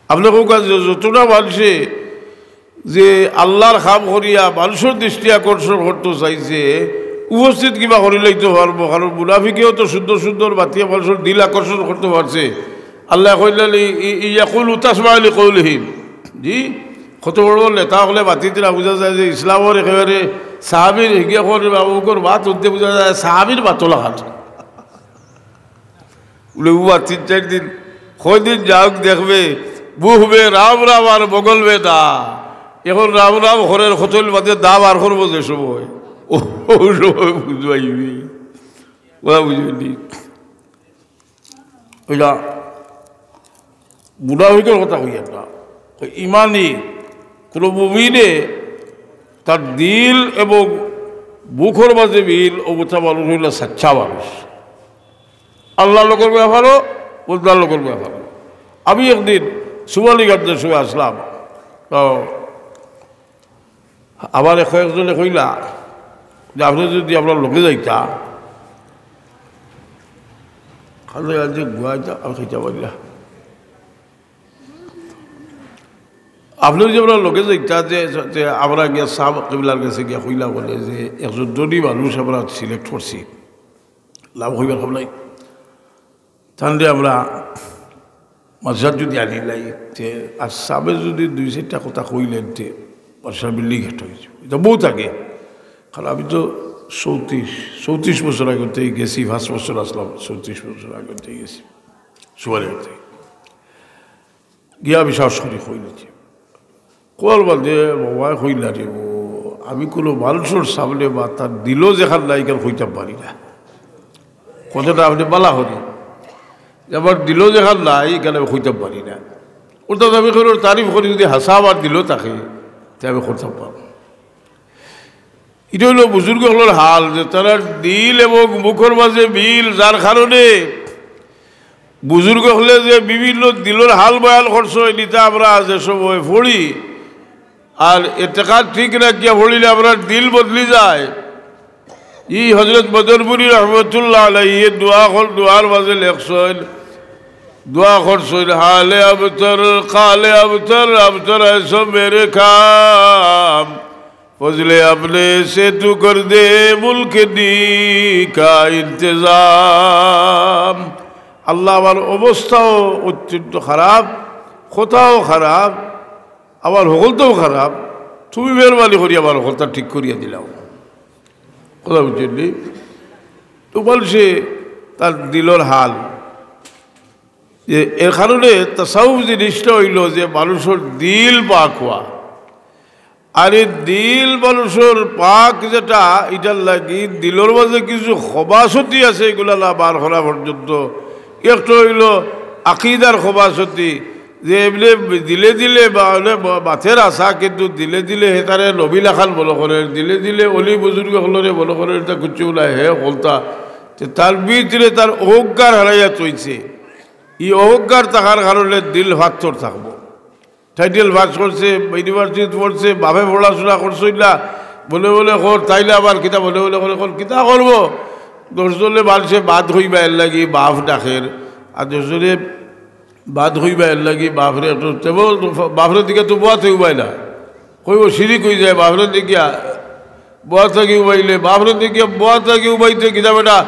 আপনে কউক্কা যে যতটা মানষে যে আল্লার কাম করিয়া মানষর দৃষ্টি আকর্ষণ করতো চাইছে, উপস্থিত কিবা করিলাইতো পারবো, কারণ মুনাফিকেও তো সুন্দর সুন্দর মাতিয়া মানষর দিল আকর্ষণ করতো পারছে। আল্লায় কইলা, "ই-, ই-, ইয়াকুলু তাসমা লিকাউলিহিম।" জি, কত বড় বড় নেতা অকলে মাতিতরা, বুঝা যায় যে ইসলামর একেবারে সাহাবীর হিগে করে বাবুকর মাত হুনতে বুঝা যায় সাহাবীর মাত লাখান। বুলে, "উবা তিন চাইর দিন, কয়দিন যাউক দেখবে, মুখ মে রাম রাম আর বগল মে দা।" এখন রাম রাম করের, কতদিন বাদে দা বার করবো যে সময়, ও, ও সময় বুঝবাইবি। ওরা বুঝবেনি। ওইটা মুনাফিকর কথা কইয়ার না, ওই ইমানি, কোনো মুমিনে তার দিল এবং মুখর মাঝে মিল অবস্থা মানুষ অইলা সাচ্চা মানুষ। আল্লার লগর ব্যাপারও, বন্দার লগর ব্যাপারও। আমি একদিন সুমালিগঞ্জর সময় আসলাম, তো আমারে কয়েকজনে কইলা যে, "আপনে যদি আমরার লগে যাইতা, খালি আজ যে গুয়াইতা আর খাইতা পারি না।" আপনে যদি আমরার লগে যাইতা, যে, যে আমরা গিয়া সাব কিবলার গেছে গিয়া কইলা বলে যে একজন ধনী মানুষ আমরা select করছি, লাভ হইবার সব নাই। তাহলে আমরা মাদ্রাসাত যদি আনিলাই, তে আর সাবে যদি দুই চাইরটা কথা কইলেন, তে মাদ্রাসার building একটা হয়েছে। এটা বহুত আগে, কারণ আমি তো চৌত্রিশ, চৌত্রিশ বছর আগে গেছি, পাঁচ বছর আসলাম, চৌত্রিশ বছর আগে গেছি, সুয়ারে গিয়া আমি সাহস করি কই নিতে। কল বাদে বাবায় কইলা রে, ও, আমি কোনো মানুষর সামনে বা তার দিলও যেখান নাই, এখান কইতাম পারি না। কথাটা আপনে বালা করি, যে আমার দিলও যেখান নাই, এখান আমি কইতাম পারি না। অর্থাৎ আমি কোনো তারিফ করি, যদি হাছা আমার দিলও থাকে, তে আমি করতাম পারবো। এটা হইল বুজুর্গ অকলর হাল, যে তারার দিল এবং মুখর মাঝে মিল, যার কারণে বুজুর্গ অকলে যে বিভিন্ন দিলর হাল বয়ান করছইন, ইতা আমরা যে সময় পড়ি, আর এতেকাদ ঠিক রাখিয়া পড়িলে আমরার দিল বদলি যায়। ই হযরত মদনপুরী রহমতুল্লাহ আলাইহি দোয়া কর-, দোয়ার মাঝে লেখছইন, দোয়া করছইন, "হালে আবতর, কালে আবতর, আবতর এসো মেরে কাম।" ফজলে আপনে সে তু কর দে মুলক দি কা ইন্তেজাম। আল্লাহ, আমার অবস্থাও অত্যন্ত খারাপ, কথাও খারাপ, আমার হকলতাও খারাপ, তুমি মেহরবানি করি আমার হকলতা ঠিক করিয়া দিলাও। কথা বুঝছইন নি? তো মানষে তার দিলর হাল, যে এর কারণে তাসাউফ জিনিসটা অইলো যে মানুষর দিল পাক অওয়া। আর এই দিল মানুষর পাক যেটা, ইটার লাগি দিলর মাঝে কিছু খবাসতি আছে, এগুলা না বার করা পর্যন্ত। একটা অইলো আকিদার খবাসতি, যে এমনে দিলে দিলে বা-, মানে বা-, মাতের আশা, কিন্তু দিলে দিলে হেতারে নবী লাখান মনো করের, দিলে দিলে অলি বুজুর্গ অকলরে মনো করের, ইটা কিচ্ছু নাই, হে অকলতা। তে তার ভিতরে তার অহংকার হারাইয়া থইছে। ই অহংকার থাকার কারণে দিল পাত্থর থাকবো। টাইটেল পাস করছে, ইউনিভার্সিটিত পড়ছে, বাপে পড়াশোনা করছইন না, মনে মনে কর, তাইলে আবার কিতা মনে মনে করে কর, কিতা করবো? দশ জনে মানষে বাদ কইবা এর লাগি বাপ ডাকের, আর দশ জনে বাদ কইবা এর লাগি বাপরে একটু, তেমন বাপরে দিকে তো বওয়া থাকি উবায় না, কইবো শিরিক অইযায়, বাপরে দেখিয়া বওয়া থাকি উবাইলে, বাপরে দেখিয়া বওয়া থাকি উবাইতে কিতা বেটা,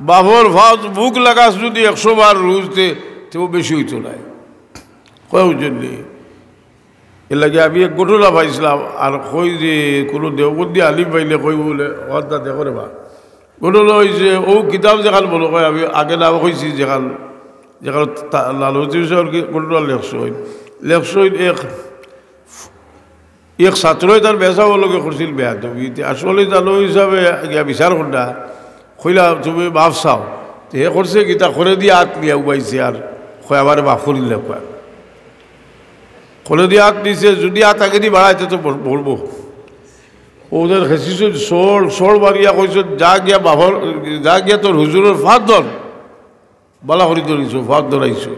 বাপর পাওত মুখ লাগাস যদি একশো বার রুজতে, তেও বেশি অইতো নায়। কয় বুঝছইন নি? এর লাগি আমি এক ঘটনা পাইছলাম, আর কই যে কুনু দেওবন্দি আলিম পাইলে কইবো বুলে, "অতা দেখো রে বা।" ঘটনা অইছে, অউ কিতাব যেখান মনো কয়, আমি আগে নাম কইছি যেখান, যেখান তা-, লালমতি সাবর কি ঘটনা লেখছইন, লেখছইন এক, এক ছাত্রয় তার মেসাবর লগে করছিল বেয়াদবি, তে আসলে তার হিসাবে গিয়া বিচার করলা, কইলা, "তুমি মাফ চাও।" তে হে করছে কিতা, কলেদি আত নিয়া উবাইছে আর কয়, "আমারে মাফ করিলে।" কয়, কলেদি আত নিছে, যদি আত আগেদি বাড়াইতে তো বল-, বলবো। ওদের খেসিছইন সর, সর মারিয়া কইছইন, "যা গিয়া বাফর, যা গিয়া তোর হুজুরর পাও ধর।" বালা করি ধরিছো, পাও ধরাইছো।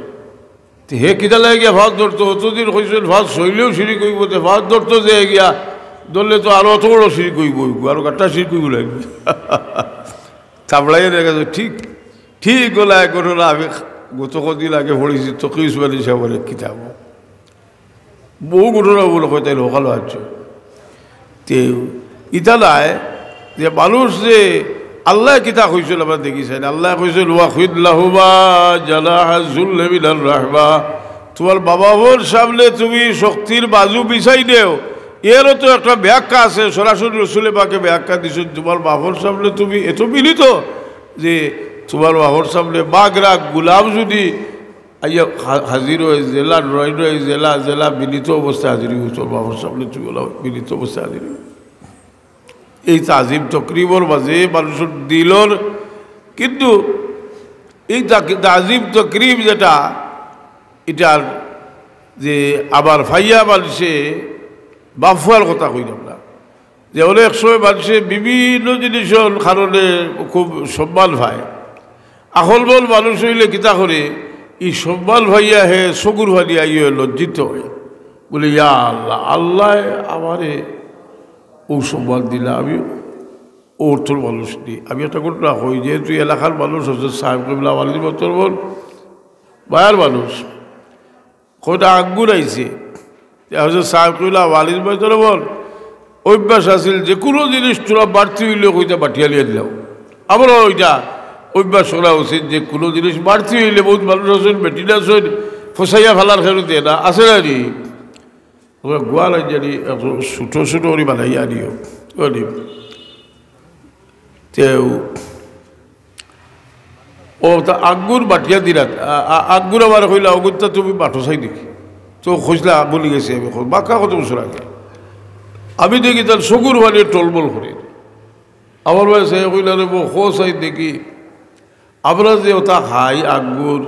তে হে কিতা লাগি গিয়া পাও ধরতো? অতদিন কইছইন পাও ছইলেও শিরিক অইবো, তে পাও ধরতো যে গিয়া, ধরলে তো আরো অত বড় শিরিক অইবো, অইবো, আরো গাট্টা শিরিক অইবো লাগবো। থাবড়াইয়া দেখা যায়, ঠিক, ঠিক গলায় ঘটনা আমি গত কদিন আগে পড়ছি, তকি উসমানী সাবর এক কিতাব। বহু ঘটনা অগুলো কইতাইলে হকালো আছে। তে ইতা নায় যে মানুষ যে আল্লায় কিতা কইছইন, আমরা দেখি চাই না। আল্লায় কইছইন, "ওয়াখফিদ লাহুমা জানাহা যুল্লি মিনার রাহমা।" তুমার মা বাফর সামনে তুমি শক্তির বাজু বিছাই দেও। এরও তো একটা ব্যাখ্যা আছে, সরাসরি রসুলে পাকে ব্যাখ্যা দিছইন, তুমার মা বাফর সামনে তুমি এত বিনীত যে তুমার মা বাফর সামনে বাঘরা গুলাম যদি আইয়া হা-, হাজির অয়, যেলা ডরাই ডরাই, যেলা, যেলা বিনীত অবস্থায় হাজির অইবো, তোর বাবার সামনে তুই অলা বিনীত অবস্থায় হাজির অইবো। এই তাজিম তকরিমর মাঝে মানুষর দিলর, কিন্তু এই তা-, তাজিম তকরিম যেটা, ইটার যে আবার ফাইয়া মানষে বাফুয়ার কথা কইলাম না, যে অনেক সময় মানষে বিভিন্ন জিনিসর কারণে খুব সম্মান পায়। আকলমন্দ মানুষ অইলে কিতা করে, ই সম্মান পাইয়া হে চকুর পানি আইয়া লজ্জিত অয়, বুলে, "ইয়া আল্লাহ, আল্লায় আমারে অউ সম্মান দিলা, আমি অউ অর্থর মানুষ নি।" আমি একটা ঘটনা কই, যেহেতু এলাকার মানুষ হজরত সাহেব কিবলা ওয়ালিদ মহতরমর মায়ার মানুষ, কয়টা আঙ্গুর আইছে। তে হজরত সাহেব কিবলা ওয়ালিদ মহতরমর অভ্যাস আছিল, যে কুনু জিনিস থুড়া বাড়তি অইলে কইতা, "বাটিয়া লইয়া দিলাও।" আমরাও ইটা অভ্যাস করা উচিত, যে কুনু জিনিস বাড়তি অইলে, বউত মানুষ আছইন, বেটিন আছইন, ফসাইয়া ফালার খেরো দেয় না, আছে না নি? আমরা গুয়াল আনি জানি, একটু ছোট ছোট করি বানাইয়া আনিও, বুঝলি? তেউ অতা আঙ্গুর বাটিয়া দিলা, আ-, আ-, আঙ্গুর আমারে কইলা, "অগুইনতা তুমি বাটো চাই দেখি।" তো কইছলা, "ভুলি গেছি আমি, কত, বাক্কা কত বছর আগে।" আমি দেখি তার চকুর পানি টলমল করে। আমার ভাই সাহেব কইলা, "রে বউ, কও চাই দেখি, আমরা যে অতা খাই আঙ্গুর,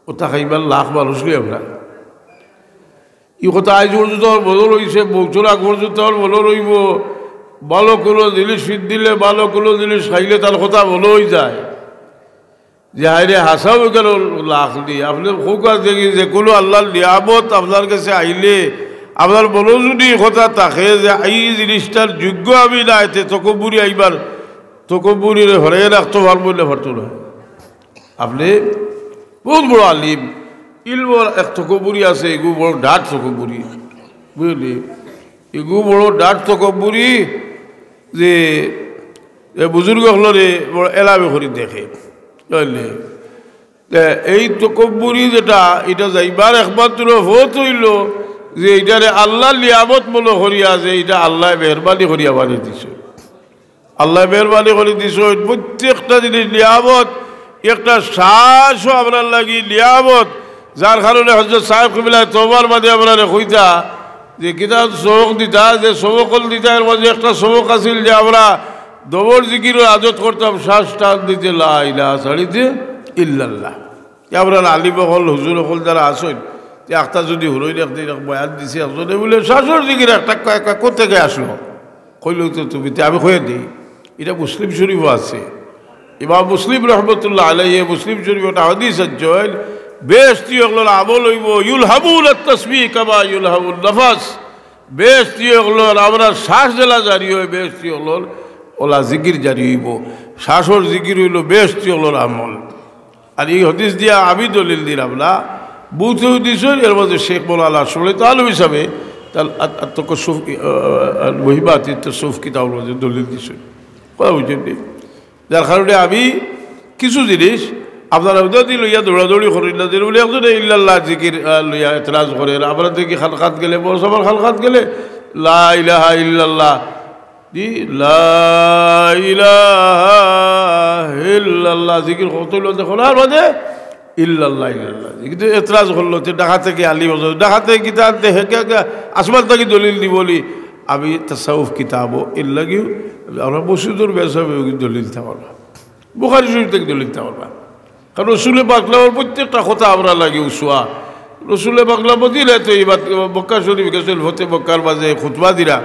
অতা খাইবার লাখ মানুষ লই আমরা।" ই কথা আইজ পর্যন্ত আমার মনো রইছে, মউতর আগ পর্যন্ত আমার মনো রইবো। ভালো কুনু জিনিস ফিট দিলে, ভালো কুনু জিনিস খাইলে তার কথা মনো অইযায় যে, "হায়রে, হাছাউ কেন লাখ দি?" আপনে কউক্কা দেখি, যে কুনু আল্লার নিয়ামত আপনার গেছে আইলে, আপনার মনো যুদি ই কথা থাকে যে, "ই জিনিসটার যোগ্য আমি নায়", তে তকব্বুরি আইবার, তকব্বুরিরে হরাইয়া রাখতো পারবো না, পারতো না। আপনে বউত বড় আলিম, ইলমর এক তকব্বুরি আছে, এগু বড় ডাট তকব্বুরি, বুঝলি? এগু বড় ডাট তকব্বুরি যে এ বুজুর্গ অকলরে বড় এলামি করি দেখে, বুঝলি? তে এই তকব্বুরি যেটা, ইটা যাইবার একমাত্র পথ অইলো যে ইটারে আল্লার নিয়ামত মনো করিয়া, যে ইটা আল্লায় মেহেরবানি করিয়া বানাই দিছে। আল্লায় মেহেরবানি করি দিছইন, প্রত্যেকটা জিনিস নিয়ামত, একটা শ্বাসও আমরার লাগি নিয়ামত, যার কারণে হজরত সাহেব কিবলায় তওবার মাঝে আমরারে কইতা যে কিতা সবক দিতা, যে সবক অকল দিতা, এর মাঝে একটা সবক আছিল যে আমরা দমর জিকিরর আদত করতাম, শ্বাস টান দিতে লা ইলাহা, ছাড়িতে ইল্লাল্লাহ। তে আমরার আলিম অকল, হুজুর অকল যারা আছইন, তে একটা যদি হুনইন, একদিন এক বয়ান দিছে একজনে, বুলে, "শ্বাসর জিকির একটা ক-, ক-, কোত্থেকে আসলো?" কইলো তো তুমি, তে আমি কইয়া দেই, ইটা মুসলিম শরীফো আছে। ইমাম মুসলিম রহমতুল্লাহ আলাইহি মুসলিম শরীফো একটা হাদিস আনছইন, বেহেশতি অকলর আমল অইবো, "ইউলহামুনাত তাসবিহ কামা ইউলহামুন নাফাস।" বেহেশতি অকলর, আমরার শ্বাস যেলা জারি অয়, বেহেশতি অকলর অলা জিকির জারি অইবো। শ্বাসর জিকির অইলো বেহেশতি অকলর আমল। আর ই হাদিস দিয়া আমি দলিল দিরাম না, বুঝেও দিছইন, এর মাঝে শেখ মৌলানা শরীয়ত আলম হিসাবে তার আত-, আত্মকশফ, আহ, আহ, মুহিবাতি তসউফ কিতাবর মাঝে দলিল দিছইন। কথা বুঝছইন নি? যার কারণে আমি কিছু জিনিস আপনারা উদাদি লইয়া দৌড়াদৌড়ি করি না, যে বলে একজনে ইল্লাল্লাহ জিকির, আহ, লইয়া এতরাজ করে, আমরা দেখি খানকাত গেলে, বড় সভার খানকাত গেলে, লা ইলাহা ইল্লাল্লাহ, জি, লা ইলাহা ইল্লাল্লাহ জিকির কত অইলো দেখো না, আর মাঝে ইল্লাল্লাহ, ইল্লাল্লাহ। কিন্তু এতরাজ করলো, তে ডাকাতে কি আলী বলতো, ডাকাতে কি তার দেহে কে, কে আসমান থাকি দলিল দি বলি, আমি তাসাউফ কিতাবও এর লাগিও, আমরা মসজিদর বেসাবে দলিল দিতে পারবা, বুখারী শরীফ থাকি দলিল দিতে পারবা। কারণ রসুলে পাকলামর প্রত্যেকটা কথা আমরা লাগি উসওয়া। রসুলে পাকলাম মদিনায় তো এই বাত, মক্কা শরীফ গেছইন, ফতে মক্কার মাঝে খুতবা দিরা,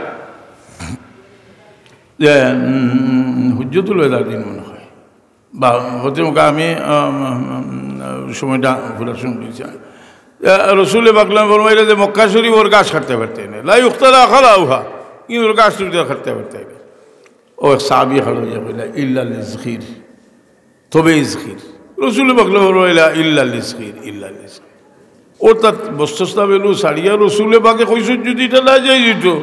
যে, উম, হুজ্জতুল বেদার দিন মনে হয়, বা হতে মুখে আমি, আম, আম, সময়টা ঘুরার সময় দিয়েছি। আহ, রসুলে পাকলাম ফরমাইলে যে মক্কা শরীফর গাছ কাটতে পারতে না, লা ইউক্তালা খালাউহা, কিন্তু গাছ তুমি কাটতে পারতে না। ও এক সাহাবী খাড়া হইয়া কইলা, "ইল্লা লিজখির, তবে ইজখির।" রসুলে পাকলাম ফরমাইলা, "ইল্লা লিজখির, ইল্লা লিজখির।" অর্থাৎ বস্তস্তা বেলু ছাড়িয়া রসুলে পাকে কইছইন যদি ইটা না যাই দিত,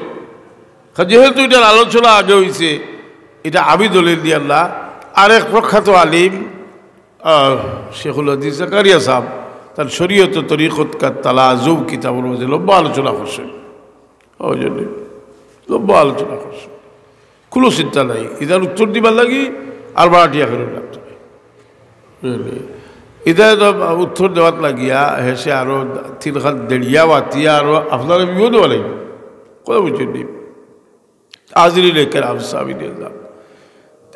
যেহেতু ইটার আলোচনা আগে হইছে, ইটা আমি দলিল দিয়ার না। আরেক প্রখ্যাত আলিম, আহ, শেখুল হাদিস জাকারিয়া সাহেব, তার শরীয়ত ও তরিকত কা তালাজুম কিতাবর মাঝে লম্বা আলোচনা করছইন। ওই জন্য লম্বা আলোচনা করছইন। কুনু চিন্তা নাই, ইটার উত্তর দিবার লাগি আর বারোটিয়া ফেরত লাগতো নাই। বুঝলি? ইটা তো উত্তর দেওয়াত লাগিয়া হেষে আরো তিন খান দেড়িয়া বাতিয়া আরো আপনারা বিপদে বানাইব। কথা বুঝছইন নি? হাজিরিনে কেরাম, সামিইনে কেরাম,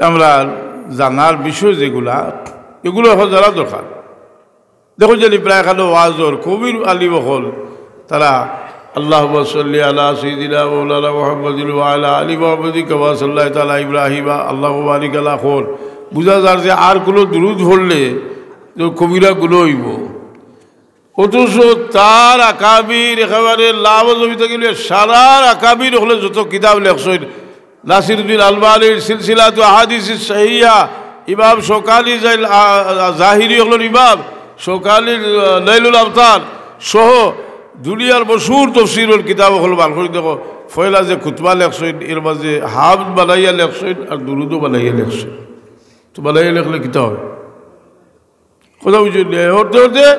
আমরা জানার বিষয় যেগুলা, এগুলো এখন জানা দরকার। দেখো যদি প্রায় খানো ওয়াজর কবির আলী বকল, তারা আল্লাহুম্মা সাল্লি আলা সাইয়্যিদিনা মাওলানা মুহাম্মাদিন ওয়া আলা আলি মুহাম্মাদিন কামা সাল্লাইতা আলা ইব্রাহিমা, আল্লাহুম্মা বারিক আলা কল। বুঝা যার যে আর কোনো দুরুদ পড়লে তো কবিরা গুলো হইব। অথচ তার আকাবির একেবারে লাভ জমিতে গেলে সারার আকাবির হলে যত কিতাব লেখছইন, নাসিরুদ্দিন আলবানির সিলসিলাতু আহাদিস সহিহা, ইমাম শৌকানি জাইল, আ, আ, জাহিরি হকলর ইমাম, শৌকানির, আ, নাইলুল আবতার সহ দুনিয়ার মশহুর তফসিরর কিতাব হকল বার করি দেখো, পয়লা যে খুতবা লেখছইন, এর মাঝে হামদ বানাইয়া লেখছইন আর দুরুদও বানাইয়া লেখছইন। তো বানাইয়া লেখলে কিতা হয়? কথা বুঝছইন নি? হতে হতে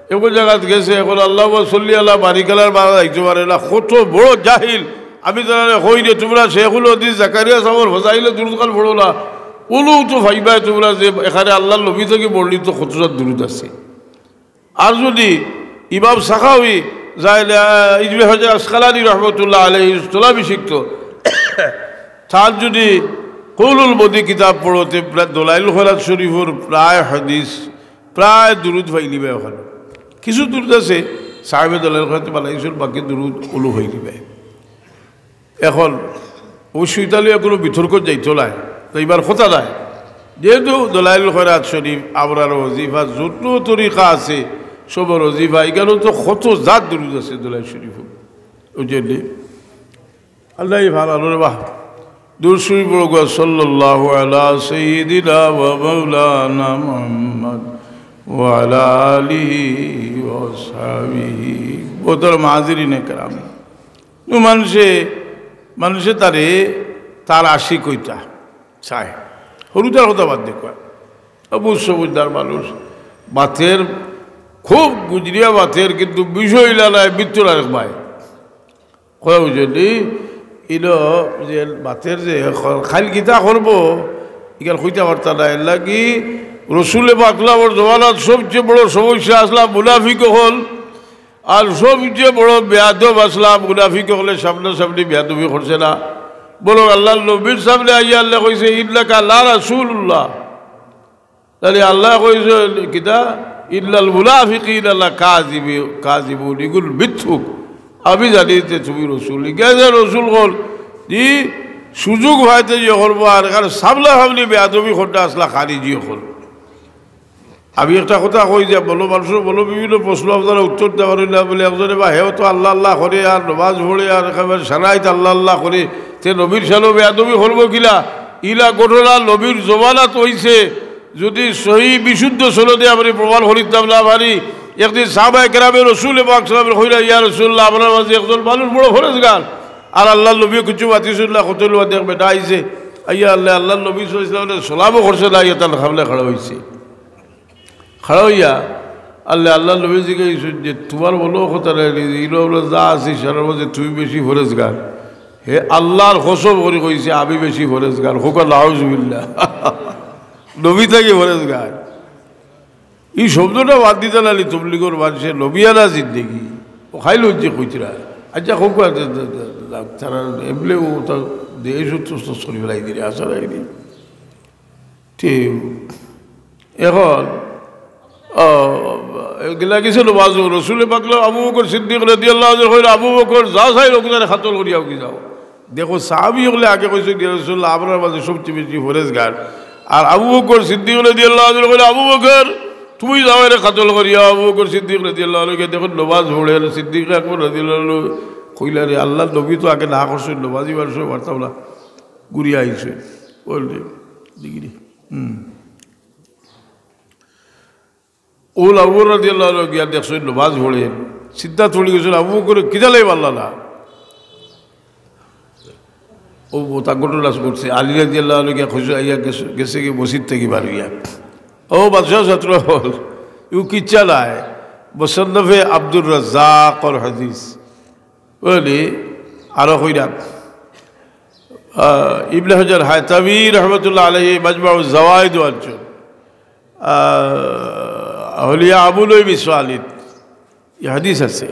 এমন জাগাত গেছে, এখন আল্লাহুম্মা সাল্লি আলা বারিক আলার বাংলা যাইতে পারে না। কত বড় জাহিল। আমি তারারে কই রে, তোমরা শেখুল হাদিস জাকারিয়া সাহেবর ফজাইলে দুরুদ খান পড়ো না। অনো তো পাইবায় তোমরা যে এখানে আল্লাহর নবী থাকি বর্ণিত কতটা দুরুদ আছে। আর যদি ইমাম সাখাউই, জাইলে, আহ, ইবনে হাজার আসকালানী রহমতুল্লাহ আলাইহি ইসলামী শিখত, তার যদি কৌলুল বদী কিতাব পড়তে প্রায় দলাইল খয়রাত শরীফর প্রায় হাদিস, প্রায় দুরুদ পাইলিবায় ওখানো। কিছু দুরুদ আছে, সাহেবে দলাইল খয়রাতে বানাইছইন, বাকি দুরুদ অনো পাইলিবায়। এখন অবশ্য ইতা লইয়া কোনো বিতর্ক যাইতো নায়, যাইবার কথা নায়। যেহেতু দলাইল খয়রাত শরীফ, আবরার ওজিফা, যত তরিকা আছে, সবর ওজিফা, এখানো তো কত জাত দুরুদ আছে দলাইল শরীফ। বুঝছইন নি? আল্লাহ ভালা রে বাহ। দুরুদ শরীফ পড়ো গো, সাল্লাল্লাহু আলা সাইয়্যিদিনা ওয়া মাওলানা মুহাম্মদ ওয়া আলা আলিহি ওয়া সাহবিহি। মোহতারাম হাজিরিনে কেরাম, মানুষে, মানুষে তারে তার আশিক অইতা চায়। হুরুতার কথা বাদ দেখো, অবশ্য বুঝদার মানুষ, বাতের খুব গুজরিয়া বাতের, কিন্তু বিষয় ইলা নায়, ভিতর আরেক ভাই। কথা বুঝছইন নি? ইনো যে মাতের যে খ-, খাইল কিতা করবো, ইখান কইতা পারতা না। এর লাগি রসুলে পাকলামর জমানাত সবচেয়ে বড় সমস্যা আসলা মুনাফিক অকল, আর সবচেয়ে বড় বেয়াদব আসলা মুনাফিক অকলে সামনাসামনি বেয়াদবি করছে না, বরং আল্লাহর নবীর সামনে আইয়া আল্লাহ কইছে, "ইন্নাকা লা রাসূলুল্লাহ।" তাহলে আল্লাহ কইছে কিতা? "ইন্নাল মুনাফিকিনা লা কাযিবি-, কাযিবুন।" ইগুন মিথ্যুক। আমি জানি যে তুমি রসুল। গেছে রসুল অকল, ই সুযোগ পাইতে যে করবো, আর কার সামনাসামনি বেয়াদবি করতে আসলা খারিজি অকল। আমি একটা কথা কই যে বলো, মানুষের বলো, বিভিন্ন প্রশ্ন আপনারা উত্তর দেওয়ার না বলে, একজনে বা হেও তো আল্লাহ আল্লাহ করে আর নমাজ পড়ে আর একেবারে সারাইত আল্লাহ আল্লাহ করে, তে নবীর সালো বেয়াদবি করবো কিলা? ইলা ঘটনা নবীর জমানাত হইছে, যদি সহি বিশুদ্ধ সনদে আমরা প্রমাণ করিতাম না পারি, একদিন সাহাবায়ে কেরামে রসুলে পাক সাল্লাল্লাহু আলাইহি ওয়াসাল্লাম কইলা, "ইয়া রাসূলুল্লাহ, আপনার মাঝে একজন মানুষ বড় ফরেজগার।" আর আল্লাহর নবীও কিছু মাতিছইন না, কত লোক দেখ বেটা আইছে, আইয়া আল্লাহ, আল্লাহর নবী সাল্লাল্লাহু আলাইহি ওয়াসাল্লাম সালামও করছে না, আইয়া তার সামনে খাড়া হইছে। খাড়া হইয়া আল্লাহ, আল্লাহর নবী জিজ্ঞাসা করছেন যে, "তোমার মনে কথা নাই নি, ইনো আমরা যা আছি সারার মাঝে তুমি বেশি ফরেজগার?" হে আল্লাহর কসম করি কইছে, "আমি বেশি ফরেজগার।" হোক নাউজুবিল্লাহ। নবী থাকি ফরেজগার। ই শব্দটা বাদ দিতা নালি তবলিগর মানুষে নবিয়ানা জিন্দেগি। ও খাইল হচ্ছে কইতরা। আচ্ছা, হোক, তারা এমলে ও তা দেশ উত্তস্ত সরি ফেলাই দিলে, আশা রাখি। ঠিক। এখন, আহ, এগুলা কিছু নমাজ রসুলে পাকলো আবু বকর সিদ্দিক রাদিয়াল্লাহু আনহু কইলো, "আবু বকর, যা চাই লোক তারে কাতল করিয়া উঠি যাও।" দেখো, সাহাবী হকলে আগে কইছে, "ইয়া রাসূলুল্লাহ, আপনার মাঝে সবচেয়ে বেশি ফরেজগার।" আর আবু বকর সিদ্দিক রাদিয়াল্লাহু আনহু কইলো, "আবু বকর, তুমি যাও এরে কাতল করিয়া।" আবু বকর সিদ্দিক রাদিয়াল্লাহু আনহু দেখো নমাজ পড়ে, সিদ্দিক আকবর রাদিয়াল্লাহু আনহু কইলা, "রে আল্লাহর নবী তো আগে না করছেন, নমাজি মানুষ পারতাম না।" ঘুরিয়া আইছে। বললে, "ডিগ্রি।" হুম। ও আবু বকর রাদিয়াল্লাহু আনহু গিয়া দেখছইন নমাজ পড়ে, চিন্তা পড়ি গেছইন, আবু বকর কিতা লাগি পারলা না? ও তা ঘটনা ঘটছে, আলী রাদিয়াল্লাহু আনহু গিয়া খুশি আইয়া গেছে, গেছে গিয়া মসজিদ থাকি বার হইয়া। ও বাদশাহ ছাত্র হল, ইউ কিচ্ছা নাই, মুসান্নফে আব্দুর রাজ্জাকর হাদিস। বুঝলি? আরো কইরাম। আহ, ইবনে হাজার হায়তামি রহমতুল্লাহ আলাইহি মাজমাউজ জাওয়ায়েদ আনছইন। আহ, হলিয়া আবুলই বিসওয়ালিদ। ই হাদিস আছে।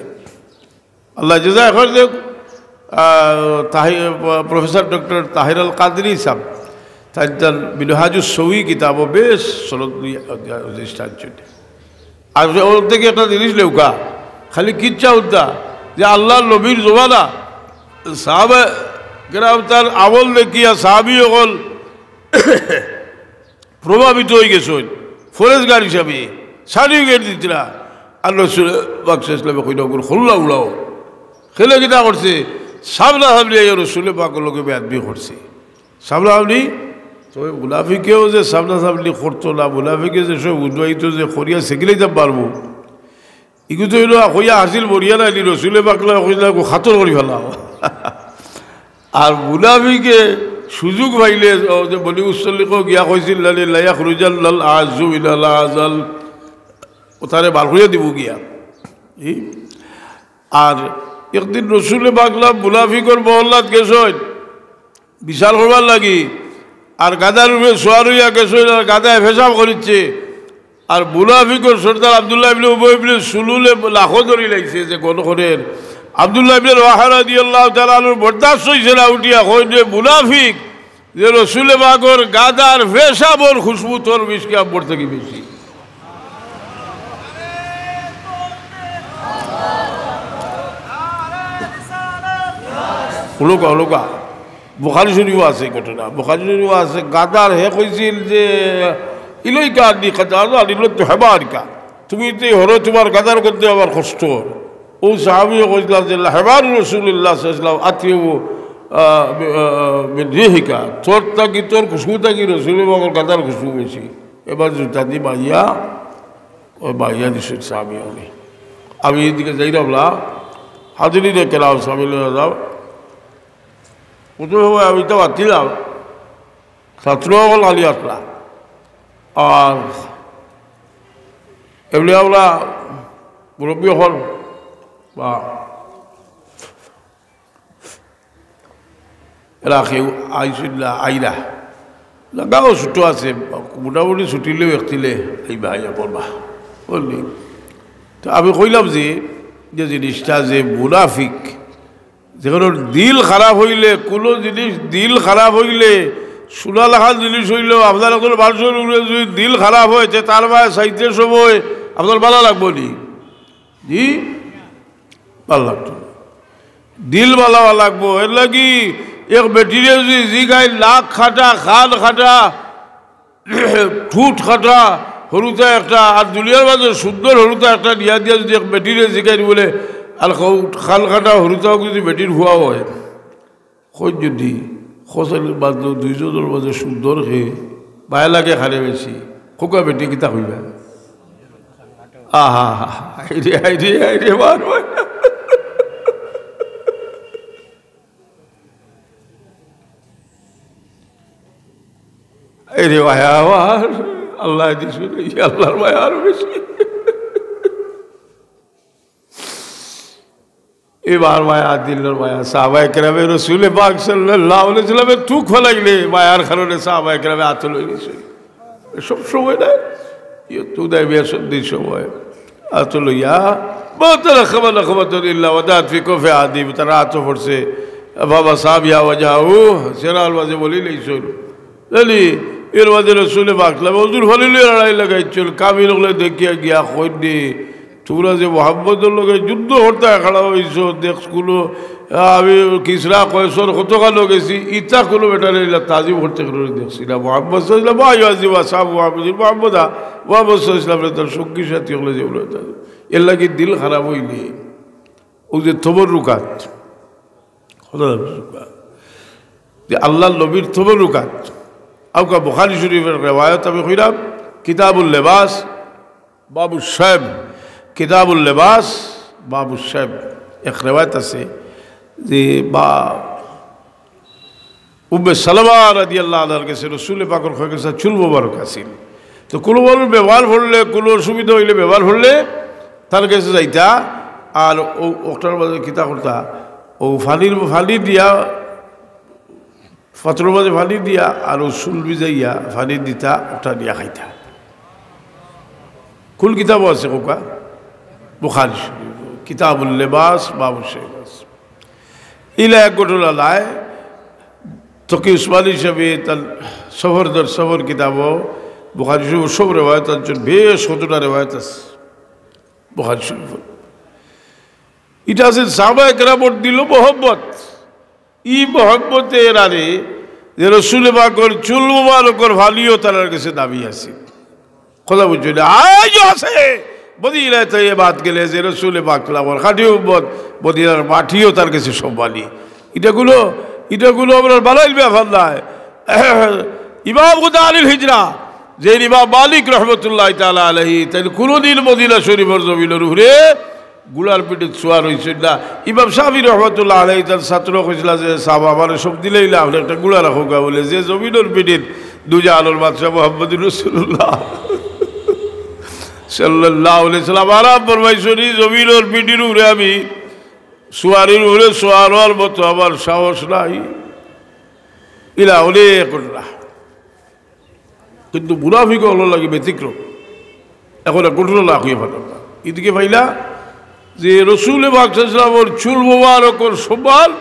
আল্লাহ জাযা খাইর দেউক। আহ, তাহি-, প্রফেসর ডক্টর তাহির আল কাদরি সাহেব, তাইন তান মিনহাজুস সৌই কিতাবো বেশ সনদ লইয়া দৃষ্টান্ত। আর ওর থেকে একটা জিনিস লেউকা, খালি কিচ্ছা উদ্দা যে আল্লাহর নবীর জমানা সাহাবা কেরাম তার আমল দেখিয়া সাহাবী অকল প্রভাবিত হয়ে গেছইন, ফরেজগার হিসাবে সার্টিফিকেট দিতরা। আর রসুল পাক সাল্লাল্লাহু আলাইহি ওয়াসাল্লামে কইলা, "ওগুলো খুল্লা উড়াও।" খেলে কিতা করছে? সামনাসামনি আইয়া রসুল পাকর লগে বেয়াদবি করছে। সামনাসামনি, তবে মুনাফিকেও যে সামনাসামনি করতো না, মুনাফিকে যে সব উদ্বাহিত যে করিয়া সেগুলাই তা পারবো। ইগু তো হইলো কইয়া হাসিল বরিয়া নাইলি, রসুলে পাকলা কইলা, "গো, কাতল করি ফেলাও।" আর মুনাফিকে সুযোগ পাইলে, ও যে বনি মুসল্লিকও গিয়া কইছিল, "লা, লা ইয়াখরুজান্নাল আ'আজ্জু মিনাল আ'জাল।" ও তারে বার করিয়া দিব গিয়া। ই? আর একদিন রসুলে পাকলা মুনাফিকর মহল্লাত গেছইন। বিচার করবার লাগি। আর গাধার উপরে সওয়ার হইয়া গেছইন, আর গাধায় পেশাব করিচ্ছে। আর মুনাফিকর সর্দার আব্দুল্লাহ ইবনে উবাই ইবনে সুলুলে লাখো ধরি লাইছে যে গণ করের। আব্দুল্লাহ ইবনে রাওয়াহা রাদিয়াল্লাহু তাআলা আনহুর বরদাস্ত হইছে না, উঠিয়া কইন যে, "মুনাফিক, যে রসুলে পাকর গাধার পেশাবর খুশবু তোর মিশকে আম্বর থাকি বেশি।" হুলুকা, হুলুকা। বুখারী শরীফও আছে ঘটনা। বুখারী শরীফও আছে। গাধার হে কইছিল যে, "ইলাইকা আন্নী কাদ আযানি লাতু হিমারিকা।" তুমি তো হরো তোমার গাধার মধ্যে আমার কষ্ট। ও সাহাবীও কইছিলা যে, "হিমারু রাসূলিল্লাহ সাল্লাল্লাহু আলাইহি ওয়াসাল্লাম আতইয়্যিবু, আহ, মি-, আহ, মিন রিহিকা।" তোর থাকি, তোর খুশবু থাকি রসুল পাকর গাধার খুশবু বেশি। এবার জুতা দি মাইয়া, ওই মাইয়া দিছে সাহাবী হলে। আমি এদিকে যাই না বলা, হাজিরিনে কেরাম সামনে যাও। প্রথমে সময় আমি তো পারছিলাম, ছাত্র হকল খালি আসলা। আর এমনি আমরা মুরব্বী হকল বা এরা কেউ আইসইন না, আইরা। জাগাও ছোট আছে, মোটামুটি ছুটিলেও একতিলে এই ভাই আমার বা। বুঝলি? তো আমি কইলাম যে, যে জিনিসটা যে মুনাফিক, যে কোনো দিল খারাপ অইলে, কোনো জিনিস দিল খারাপ অইলে, সোনা লাখান জিনিস অইলেও আপনার একজন মানুষর উপরে যদি দিল খারাপ অয়, তে তার বায় চাইতে সময় আপনার ভালা লাগবো নি? জি? ভালা লাগতো না। দিল ভালা অওয়া লাগবো। এর লাগি এক বেটিরে যদি জিগাই নাক কাটা, কান কাটা, ঠুট কাটা, হুরুতা একটা, আর দুনিয়ার মাঝে সুন্দর হুরুতা একটা নিয়া দিয়া যদি এক বেটিরে জিগাই বলে, আর কও, কান কাটা হুরুতাও যদি বেটির ফুয়া অয়, কই যদি, কও চাইন বাদ দেও, দুইজনর মাঝে সুন্দর কে, বায় লাগে কারে বেশি, কউক্কা বেটি কিতা কইবা? আহা, হায় রে, হায় রে, হায় রে, বার বার। এই রে ভাই আমার, আল্লায় দিছইন, এই আল্লার মায়া আরো বেশি। এবার মায়া, দিলর মায়া, সাহাবায়ে কেরামে রসুলে পাক সাল্লাল্লাহু আলাইহি ওয়াসাল্লামের তুক ফালাইলে মায়ার কারণে সাহাবায়ে কেরামে আতো লই গেছে। সব সময় না, ইয়ে তো দেয় বিয়া সন্ধির সময় আতো লইয়া, "মা তারাখামা নাখামাতুন ইল্লা ওয়াদাআত ফি কাফি আহাদিহিম", তারা আতো পড়ছে, "বাবা সাহাব ইয়া ওয়াজহাহু", সেরার মাঝে বলি লইছইন। জানি, এর মাঝে রসুলে পাক সাল্লাল্লাহু আলাইহি ওয়াসাল্লাম অজুর পানি লইয়া লড়াই লাগাইছইন, কাফির অকলে দেখিয়া গিয়া কইন নি, "তোমরা যে মোহাম্মদর লগে যুদ্ধ করতে খাড়া অইছো, দেখ কুনু, আহ, আমি কিসরা কয়সর কতখানো গেছি, ইতা কুনু বেটারে ইলা তাজিম করতে কুনু দেখছি না।" মোহাম্মদ সাল্লাল্লাহু আলাইহি ওয়াসাল্লাম, "মা ইউআজিমু আসহাবু মুহাম্মাদিন", মোহাম্মদ, মোহাম্মদ সাল্লাল্লাহু আলাইহি ওয়াসাল্লাম তার সঙ্গী সাথী অকলে যে বলে তার। এর লাগি দিল খারাপ অইলে, অউ যে তবররুকাত, যে আল্লার নবীর তবররুকাত। আউক্কা বুখারী শরীফর রেওয়ায়ত আমি কইরাম, কিতাবুল লেবাস, বাবু সাহেব, কিতাবুল লেবাস, বাবু সাহেব, এক রেওয়ায়ত আছে যে বা উম্মে সালামা রাদিয়াল্লাহু আনহার গেছে রসুলে পাকর কয়েক গেছে চুল মোবারক আছিল। তো কুনু মানুষ বেমার পড়লে, কুনু অসুবিধা অইলে বেমার পড়লে তার গেছে যাইতা, আর অউ অটার মাঝে কিতা করতা, অউ পানির, পানি দিয়া পাত্রর মাঝে পানি দিয়া আর অউ চুল ভিজাইয়া পানি দিতা, অটা নিয়া খাইতা। কুন কিতাবো আছে কউক্কা? বুখারী শরীফ, কিতাবুল লেবাস, বাবু সাহেব আছে। ইলা এক ঘটনা নায়, তকি উসমানী সাহেবে তার সফর দর সফর কিতাবো বুখারী শরীফ সব রেওয়ায়ত আনছইন, বেশ কতটা রেওয়ায়ত আছে বুখারী শরীফ। ইটা আছে সাহাবায়ে কেরামর দিলো মহব্বত। ই মহব্বতে এরারে যে রসুলে পাকর চুল মুবারকর পানিও তারার গেছে দাবি আছে। কথা বুঝছো না? আইজও আছে। মদিনায় তৈয়বাত গেলে যে রসুলে পাক সাল্লাল্লাহু আলাইহি ওয়াসাল্লামর খাঁটি উম্মত, মদিনার মাটিও তার গেছে সম্মানী। ইটা কুনু, ইটা কুনু আমরার বানাইল ব্যাপার নায়। ইমাম দারুল হিজরা, যে ইমাম মালিক রহমতুল্লাহি তাআলা আলাইহি, তাইন কুনুদিন মদিনা শরীফর জমিনর উপরে ঘুড়ার পিঠিত সুয়ার অইছইন না। ইমাম শাফি রহমতুল্লাহ আলাইহি তান ছাত্র কইছিলা যে, "সাব, আমারে সব দিলাইলা, আপনে একটা ঘুড়া রাখউক্কা।" বলে, "যে জমিনর পিঠিত দুজাহানর বাদশা মুহাম্মদুর রাসূলুল্লাহ সাল্লাল্লাহু আলাইহি ওয়াসাল্লাম আরাম ফরমাইছইন, ই জমিনর পিঠির উপরে আমি সুয়ারির উপরে সুয়ার অওয়ার মতো আমার সাহস নাই।" ইলা অনেক ঘটনা। কিন্তু মুনাফিক অকলর লাগি ব্যতিক্রম। এখন এক ঘটনা না কইয়া পারতাম না। ইদিকে পাইলা যে রসুলে পাক সাল্লাল্লাহু আলাইহি ওয়াসাল্লামর চুল মোবারকর সম্মান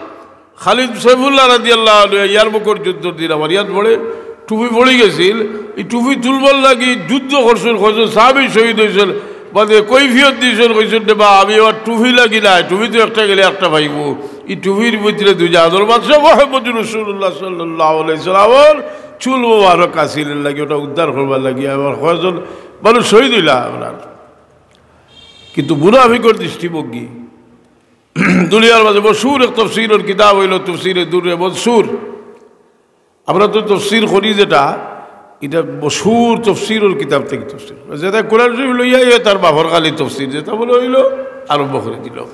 খালিদ সাইফুল্লাহ রাদিয়াল্লাহু আনহু ইয়ারমুকর যুদ্ধর দিন আমার ইয়াদ পড়ে, টুপি পড়ি গেছিল, ই টুপি তুলবার লাগি যুদ্ধ করছইন, কয়জন সাহাবী শহীদ অইছইন, বাদে কৈফিয়ত দিছইন, কইছইন, "রে বা, আমি আমার টুপি লাগি নায়, টুপি তো একটা গেলে একটা পাইবো।" ই টুপির ভিতরে দুজাহানর বাদশা মুহাম্মদুর রাসূলুল্লাহ সাল্লাল্লাহু আলাইহি ওয়াসাল্লামর চুল মোবারক আছিল, এর লাগি অটা উদ্ধার করবার লাগি আমার কয়জন মানুষ শহীদ অইলা আমরার। কিন্তু মুনাফিকর দৃষ্টিভঙ্গি, দুনিয়ার মাঝে মশহুর এক তফসিরর কিতাব অইলো তফসিরে দুররে মনসুর। আমরা তো তফসির করি যেটা, ইটা মশহুর তফসিরর কিতাব থাকি তফসির। যেটা কোরআন শরীফ লইয়া ইয়ে তার বাপর খালি তফসির, যেটা বলে অইলো আরম্ভ করি দিলো।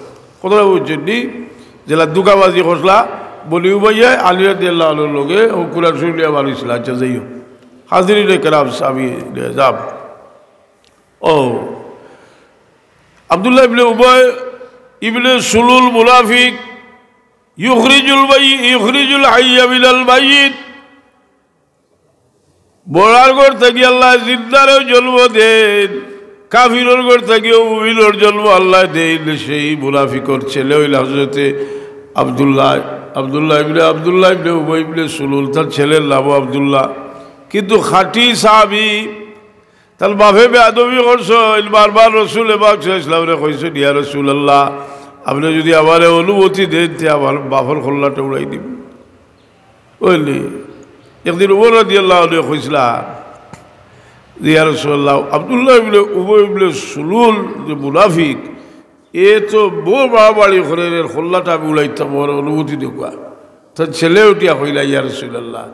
কথাটা বুঝছইন নি? যেলা ধুকাবাজি করছিলা, বনি উমাইয়ায় আলী রাদিয়াল্লাহু আনহুর লগে অউ কোরআন শরীফ লইয়া মারিছিলা। আচ্ছা, যাই হউক। হাজিরিনে কেরাম, সাহাবী নিজাম। ও, আব্দুল্লাহ ইবনে উবাই ইবনে সুলুল মুনাফিক, ইউখরিজুল বাই-, ইউখরিজুল হাইয়া মিনাল মাইয়িত। মরার ঘর থাকি আল্লায় জিন্দারেও জন্ম দেইন, কাফিরর ঘর থাকিও মুমিনর জন্ম আল্লায় দেইন। সেই মুনাফিকর ছেলে অইলা হযরতে আব্দুল্লাহ, আব্দুল্লাহ ইবনে, আব্দুল্লাহ ইবনে উবাই ইবনে সুলুল, তার ছেলের নামও আব্দুল্লাহ। কিন্তু খাঁটি সাহাবী, তার বাপে বেয়াদবি করছইন, বারবার রসুলে পাক সাল্লাল্লাহু আলাইহি ওয়াসাল্লামরে কইছইন, "ইয়া রাসূলুল্লাহ, আপনে যুদি আমারে অনুমতি দেইন, তে আমার বাপর কল্লাটা উড়াই দিমু।" বুঝলি? একদিন উমর রাদিয়াল্লাহু আনহু কইছলা যে, "ইয়া রাসূলুল্লাহ, আব্দুল্লাহ ইবনে উবাই ইবনে সুলুল যে মুনাফিক, এ তো বড় বাড়াবাড়ি করের, এর কল্লাটা আমি উড়াইতাম, আমার অনুমতি দেউক্কা।" তার ছেলে উঠিয়া কইলা, "ইয়া রাসূলুল্লাহ,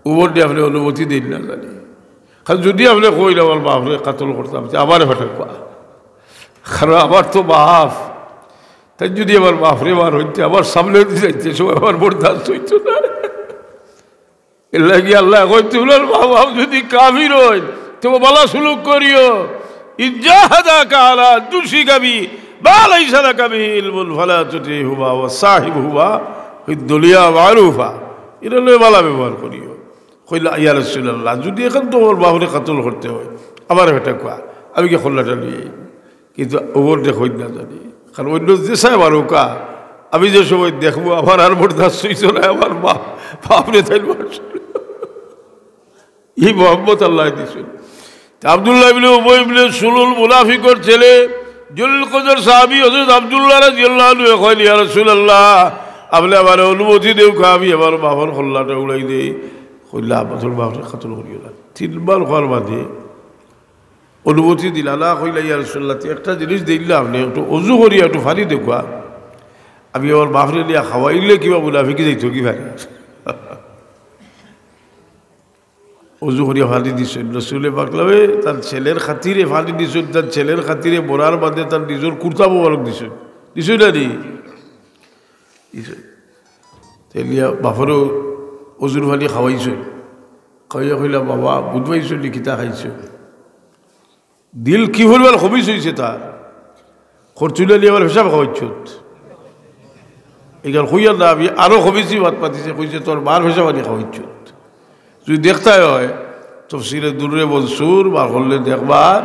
উমররে আপনে অনুমতি দেইন না জানি। কারণ যুদি আপনে কইন আমার বাপরে কাতল করতাম, তে আমারে ফাটাউক্কা। কারণ আমার তো বাপ, তাইন যুদি আমার বাপরে মারইন, তে আমার সামনেদি যাইতে সময় আমার বরদাস্ত অইতো না।" এরলাগি আল্লায় কইন, "তুমরার মা-বাপ যুদি কাফির অইন, তে ভালা সুলুক করিও। ইন জাহাদাকা আলা আন তুশরিকা বি মা লাইসা লাকা বিহি ইলমুন ফালা তুতিহুমা ওয়া সাহিবহুমা ফিদ দুনিয়া মারুফা।" এরার লগে ভালা ব্যবহার করিও। কইলা, "ইয়া রাসূলুল্লাহ, যুদি অখন তুমার বাপরে কাতল করতে অয়, আমারে ফাটাউক্কা, আমি গিয়া কল্লাটা লইয়া আইমু।" কিন্তু উমররে কইন না জানি, কারণ অইন্য যে সাহেব আর ওকা, আমি যে সময় দেখমু, আমার আর বরদাস্ত অইতো না, আমার বাপ, বাপরে তাইন মারছইন। ই মহব্বত আল্লায় দিছইন। তে আব্দুল্লাহ ইবনে উবাই ইবনে সুলুল মুনাফিকর ছেলে, জলিল কদর সাহাবী হযরত আব্দুল্লাহ রাদিয়াল্লাহু আনহু কইন, "ইয়া রাসূলুল্লাহ, আপনে আমারে অনুমতি দেউক্কা, আমি আমার বাপর কল্লাটা উড়াই দেই।" কইলা, "আমার বাপরে কাতল করিও না।" তিনবার কওয়ার বাদে অনুমতি দিলা না, কইলা, "ইয়া রাসূলুল্লাহ, তে একটা জিনিস দেইলা আপনে, একটু অজু করিয়া একটু পানি দেউক্কা, আমি আমার বাপরে নিয়া খাওয়াইলে কিবা মুনাফিকি যাইতো কি পারে।" অজু করিয়া পানি দিছইন, রসুলে পাক লামে তার ছেলের খাতিরে পানি দিছইন, তার ছেলের খাতিরে মরার বাদে তার নিজর কুর্তা মোবারক দিছইন, দিছইন না নি? দিছইন। তে নিয়া বাপরেও অজুর পানি খাওয়াইছইন, খাওয়াইয়া কইলা, "বাবা, বুঝ পাইছো নি কিতা খাইছো?" দিল কি পরিমাণ খবিছ অইছে তার। খরচুলা নিয়া আমার পেশাব খাওয়াইছত। ইখান কইয়ার না, আমি আরো খবিছি মাত মাতিছে, কইছে, "তোর মার পেশাব আনি খাওয়াইছত।" যুদি দেখতায় অয়, তফসিরে দুররে মনসুর বার করলে দেখবা,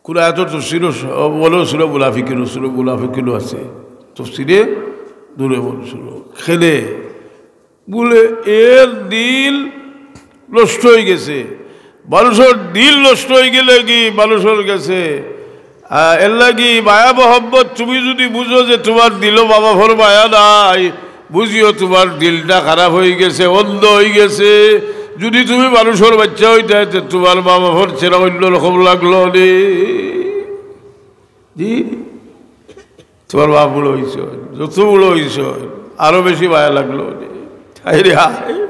কুন আয়াতর তফসিরও স-, বলো সূরা মুনাফিকুন, সূরা মুনাফিকুনও আছে। তফসিরে দুররে মনসুর। খেলে বুলে, এর দিল নষ্ট অইগেছে। মানুষর দিল নষ্ট অইগেলে কি মানুষর গেছে? আহ, এরলাগি মায়া মহব্বত তুমি যুদি বুঝো যে তুমার দিলো মা বাপর মায়া নাই, বুঝিও তুমার দিলটা খারাপ অইগেছে, অন্ধ অইগেছে। যুদি তুমি মানুষর বাইচ্চা অইতায়, তে তুমার মা বাপর চেহারা অইন্য রকম লাগলো নে। জি, তুমার বাপ বুড়া অইছইন, যত বুড়া অইছইন, আরো বেশি মায়া লাগলো। হায় রে হায়,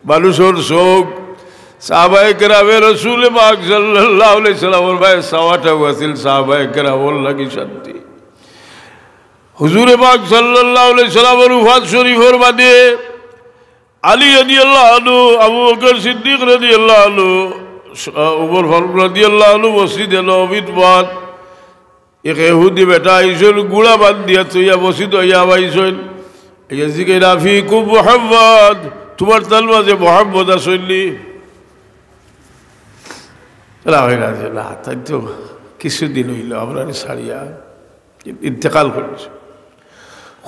মানুষর শখ। সাহাবায়ে কেরামে রসুলে পাক সাল্লাল্লাহু আলাইহি সাল্লামর বায় চাওয়াটাও আছিল সাহাবায়ে কেরামর লাগি শান্তি। হুজুরে পাক সাল্লাল্লাহু আলাইহি সাল্লামর ওফাত শরীফর বাদে আলী রাদিয়াল্লাহু আনহু, আবু বকর সিদ্দিক রাদিয়াল্লাহু আনহু, উমর ফারুক রাদিয়াল্লাহু আনহু মসজিদে নববীত বাদ এক ইহুদি বেটা আইছইন, ঘুড়া বান্ধিয়া থইয়া মসজিদো আইয়া হামাইছইন। আইয়া জিগাইরা, "আফিকুম মুহাম্মদ, তুমার তার মাঝে মুহাম্মদ আছইন নি?" এরা কইরা যে, "না, তাইন তো কিছুদিন অইলো আমরারে ছাড়িয়া ইন্তেকাল করিছে।"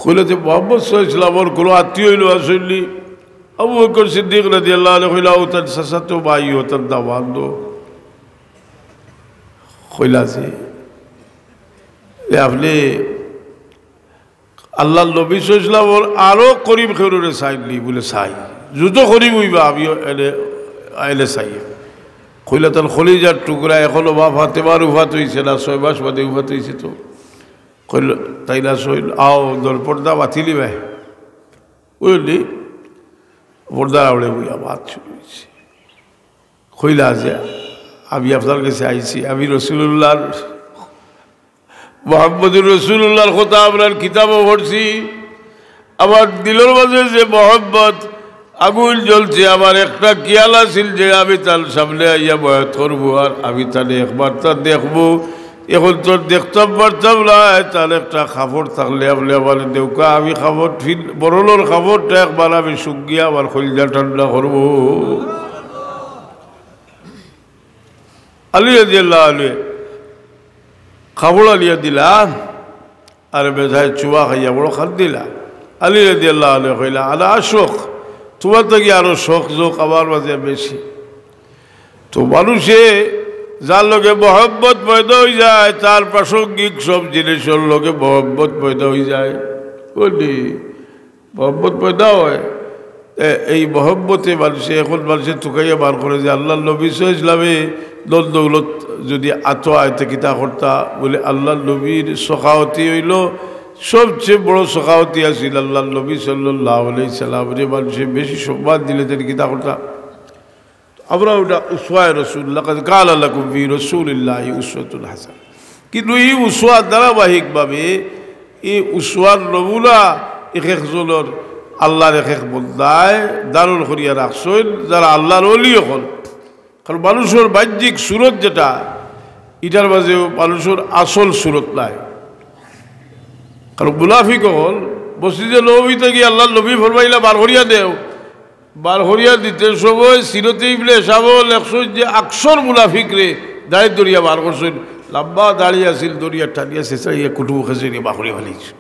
কইলা যে, "মুহাম্মদ সাল্লাল্লাহু আলাইহি ওয়াসাল্লামর কুনু আত্মীয় অইলো আছইন নি?" আবু বকর সিদ্দিক রাদিয়াল্লাহু আনহু কইলা, "অউ তান চাচাতো ভাই, অউ তান দামান্দ।" কইলা যে, "এ আপনে আল্লাহর নবী সাল্লাল্লাহু আলাইহি ওয়াসাল্লামর আরো করিব কেউরে চাইন নি?" বুলে, "চাই, যত করিব অইবা, আমিও এনে, এনে চাই।" কইলা, "তান কলিজার টুকরা, এখনো মা ফাতেমার উফাত অইছে না, ছয় মাস বাদে উফাত অইছে তো।" কইল, "তাইন আছইন, আও, দর পর্দা বাতিলি ভাই।" বুঝলি? পর্দার আড়ে বইয়া মাত শুরু অইছে। কইলা যে, "আমি আপনার কাছে আইছি, আমি রাসূলুল্লাহর, মুহাম্মদুর রাসূলুল্লাহর কথা আপনার কিতাবো পড়ছি। আমার দিলর মাঝে যে মহব্বত আগুন জ্বলছে, আমার একটা খিয়াল আছিল যে আমি তার সামনে আইয়া বয়াত করবো আর আমি তারে একবার তা দেখবো।" এখন তো দেখতাম পারতাম না, তার একটা কাপড় থাকলে আপনে আমারে দেউক্কা, আমি কাপড় ফিন-, মরণর কাপড়টা একবার আমি শুকিয়া আমার কইলজা ঠান্ডা করমু। আলী রাদিয়াল্লাহু আনহু কাপড় আনিয়া দিলা, আর বেজায় চুমা খাইয়া বড় কান্দিলা। আলী রাদিয়াল্লাহু আনহু কইলা, "আনা আশওয়াক, তুমার থাকি আরো শখ জোক আমার মাঝে বেশি।" তো মানুষে যার লগে মহব্বত পয়দা অই যায়, তার প্রাসঙ্গিক সব জিনিসর লগে মহব্বত পয়দা অই যায়। বুঝলি? মহব্বত পয়দা হয়। এ-, এই মহব্বতে মানুষে, এখন মানুষে তুকাইয়া বার করে যে আল্লাহর নবী সাল্লাল্লাহু আলাইহি ওয়াসাল্লামে ধন দৌলত যদি আতো আয়, তে কিতা করতা? বলে, আল্লাহর নবীর সখাওতি অইলো সবচেয়ে বড় সখাওতি আছিল। আল্লাহর নবী সাল্লাল্লাহু আলাইহি ওয়াসাল্লামরে মানুষে বেশি সম্মান দিলে তেন কিতা করতা? আমরা ওটা উসওয়ায়ে রাসূল, লাকাদ কানা লাকুম ফি রাসূলিল্লাহি উসওয়াতুন হাসানাহ। কিন্তু এই উসওয়া ধারাবাহিকভাবে, এই উসওয়ার নমুনা এক একজনর আল্লাহর এক এক বন্দায় ধারণ করিয়া রাখছইন, যারা আল্লাহর ওলি অকল। কারণ মানুষর বাহ্যিক সুরত যেটা, ইটার মাঝে মানুষর আসল সুরত নাই। কারণ মুনাফিক অকল মসজিদে নববী থাকি আল্লাহর নবী ফরমাইলা, "বার করিয়া দেও।" বার করিয়া দিতে সময় সিরতে ইবনে হিশামে লেখছইন যে আকসর মুনাফিকরে দাড়িত ধরিয়া বার করছইন, লম্বা দাড়ি আছিল, ধরিয়া টানিয়া ছেঁচড়াইয়া কুটুম খেঁচড়িয়া বার করিয়া ফালাইছে।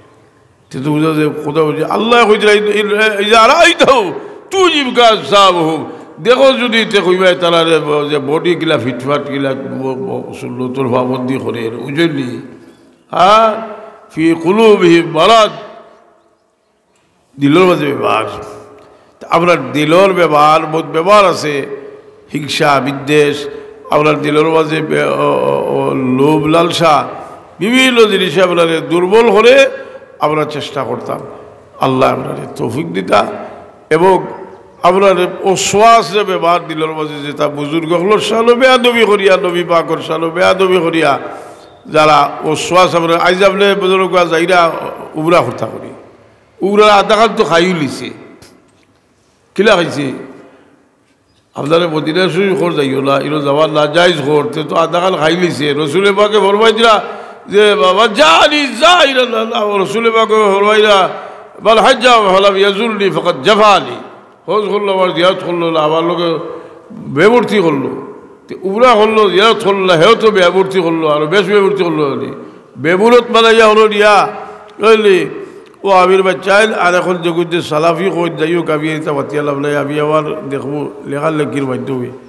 তে তো বুঝা যায়, কথা বুঝে, আল্লাহ কইতরা, "ইন-, ইন-, ইজা রাআইতাহুম তুজিবকা আজসামুহুম।" দেখো যদি তে কইবায় তারা রে, ব-, যে বডি গিলা ফিটফাট গিলা, ব-, ব-, সুন্নতর পাবন্দি করে, বুঝলি? হ্যাঁ? ফি কুলুবিহিম মারাদ, দিলর মাঝে বেমার। তা আমরার দিলর বেমার, বহুত বেমার আছে, হিংসা, বিদ্বেষ, আমরার দিলর মাঝে বে-, অ-, অ-, অ-, লোভ, লালসা, বিভিন্ন জিনিসে আমরারে দুর্বল করে। আমরা চেষ্টা করতাম, আল্লাহ আমরারে তৌফিক দিতা। এবং আমরার ওয়াসওয়াসে বেমার দিলর মাঝে, যেটা বুজুর্গ অকলর শানো বেয়াদবি করিয়া, নবী পাকর শানো বেয়াদবি করিয়া, যারা ওয়াসওয়াস, আমরা আইজ আপনে বুজুর্গ যাইরা উমরা করতা করি, উমরার আধাখান তো খাইলিছে। কিলা খাইছে? আপনারে মদিনা শরীফ কর যাইও না, ইনো যাওয়ার নাজাইজ কর, তে তো আধাখান খাইলিছে। রসুলে পাকে ফরমাইতরা যে, "বাবা, জানি যাইরা না, না।" রসুলে পাকে ফরমাইতরা, "মান হাজ্জা ফালাম ইয়াজুরনি ফাকাদ জাফানি।" হজ করলো, আমার জিয়ারত করলো না, আমার লগে বেবর্তি করলো। তে উমরা করলো, জিয়ারত করলো না, হেও তো বেবর্তি করলো, আরো বেশ বেবর্তি করলো। বেবুরত বানাইয়া হলো নিয়া, বুঝলি? ও আমির বাচ্চাইন, আর এখন যেগুন যে সালাফি কই যাই হোক, আমি এটা মাতিয়া লাভ নাই, আমি আমার দেখবো লেখালেখির মাধ্যমে।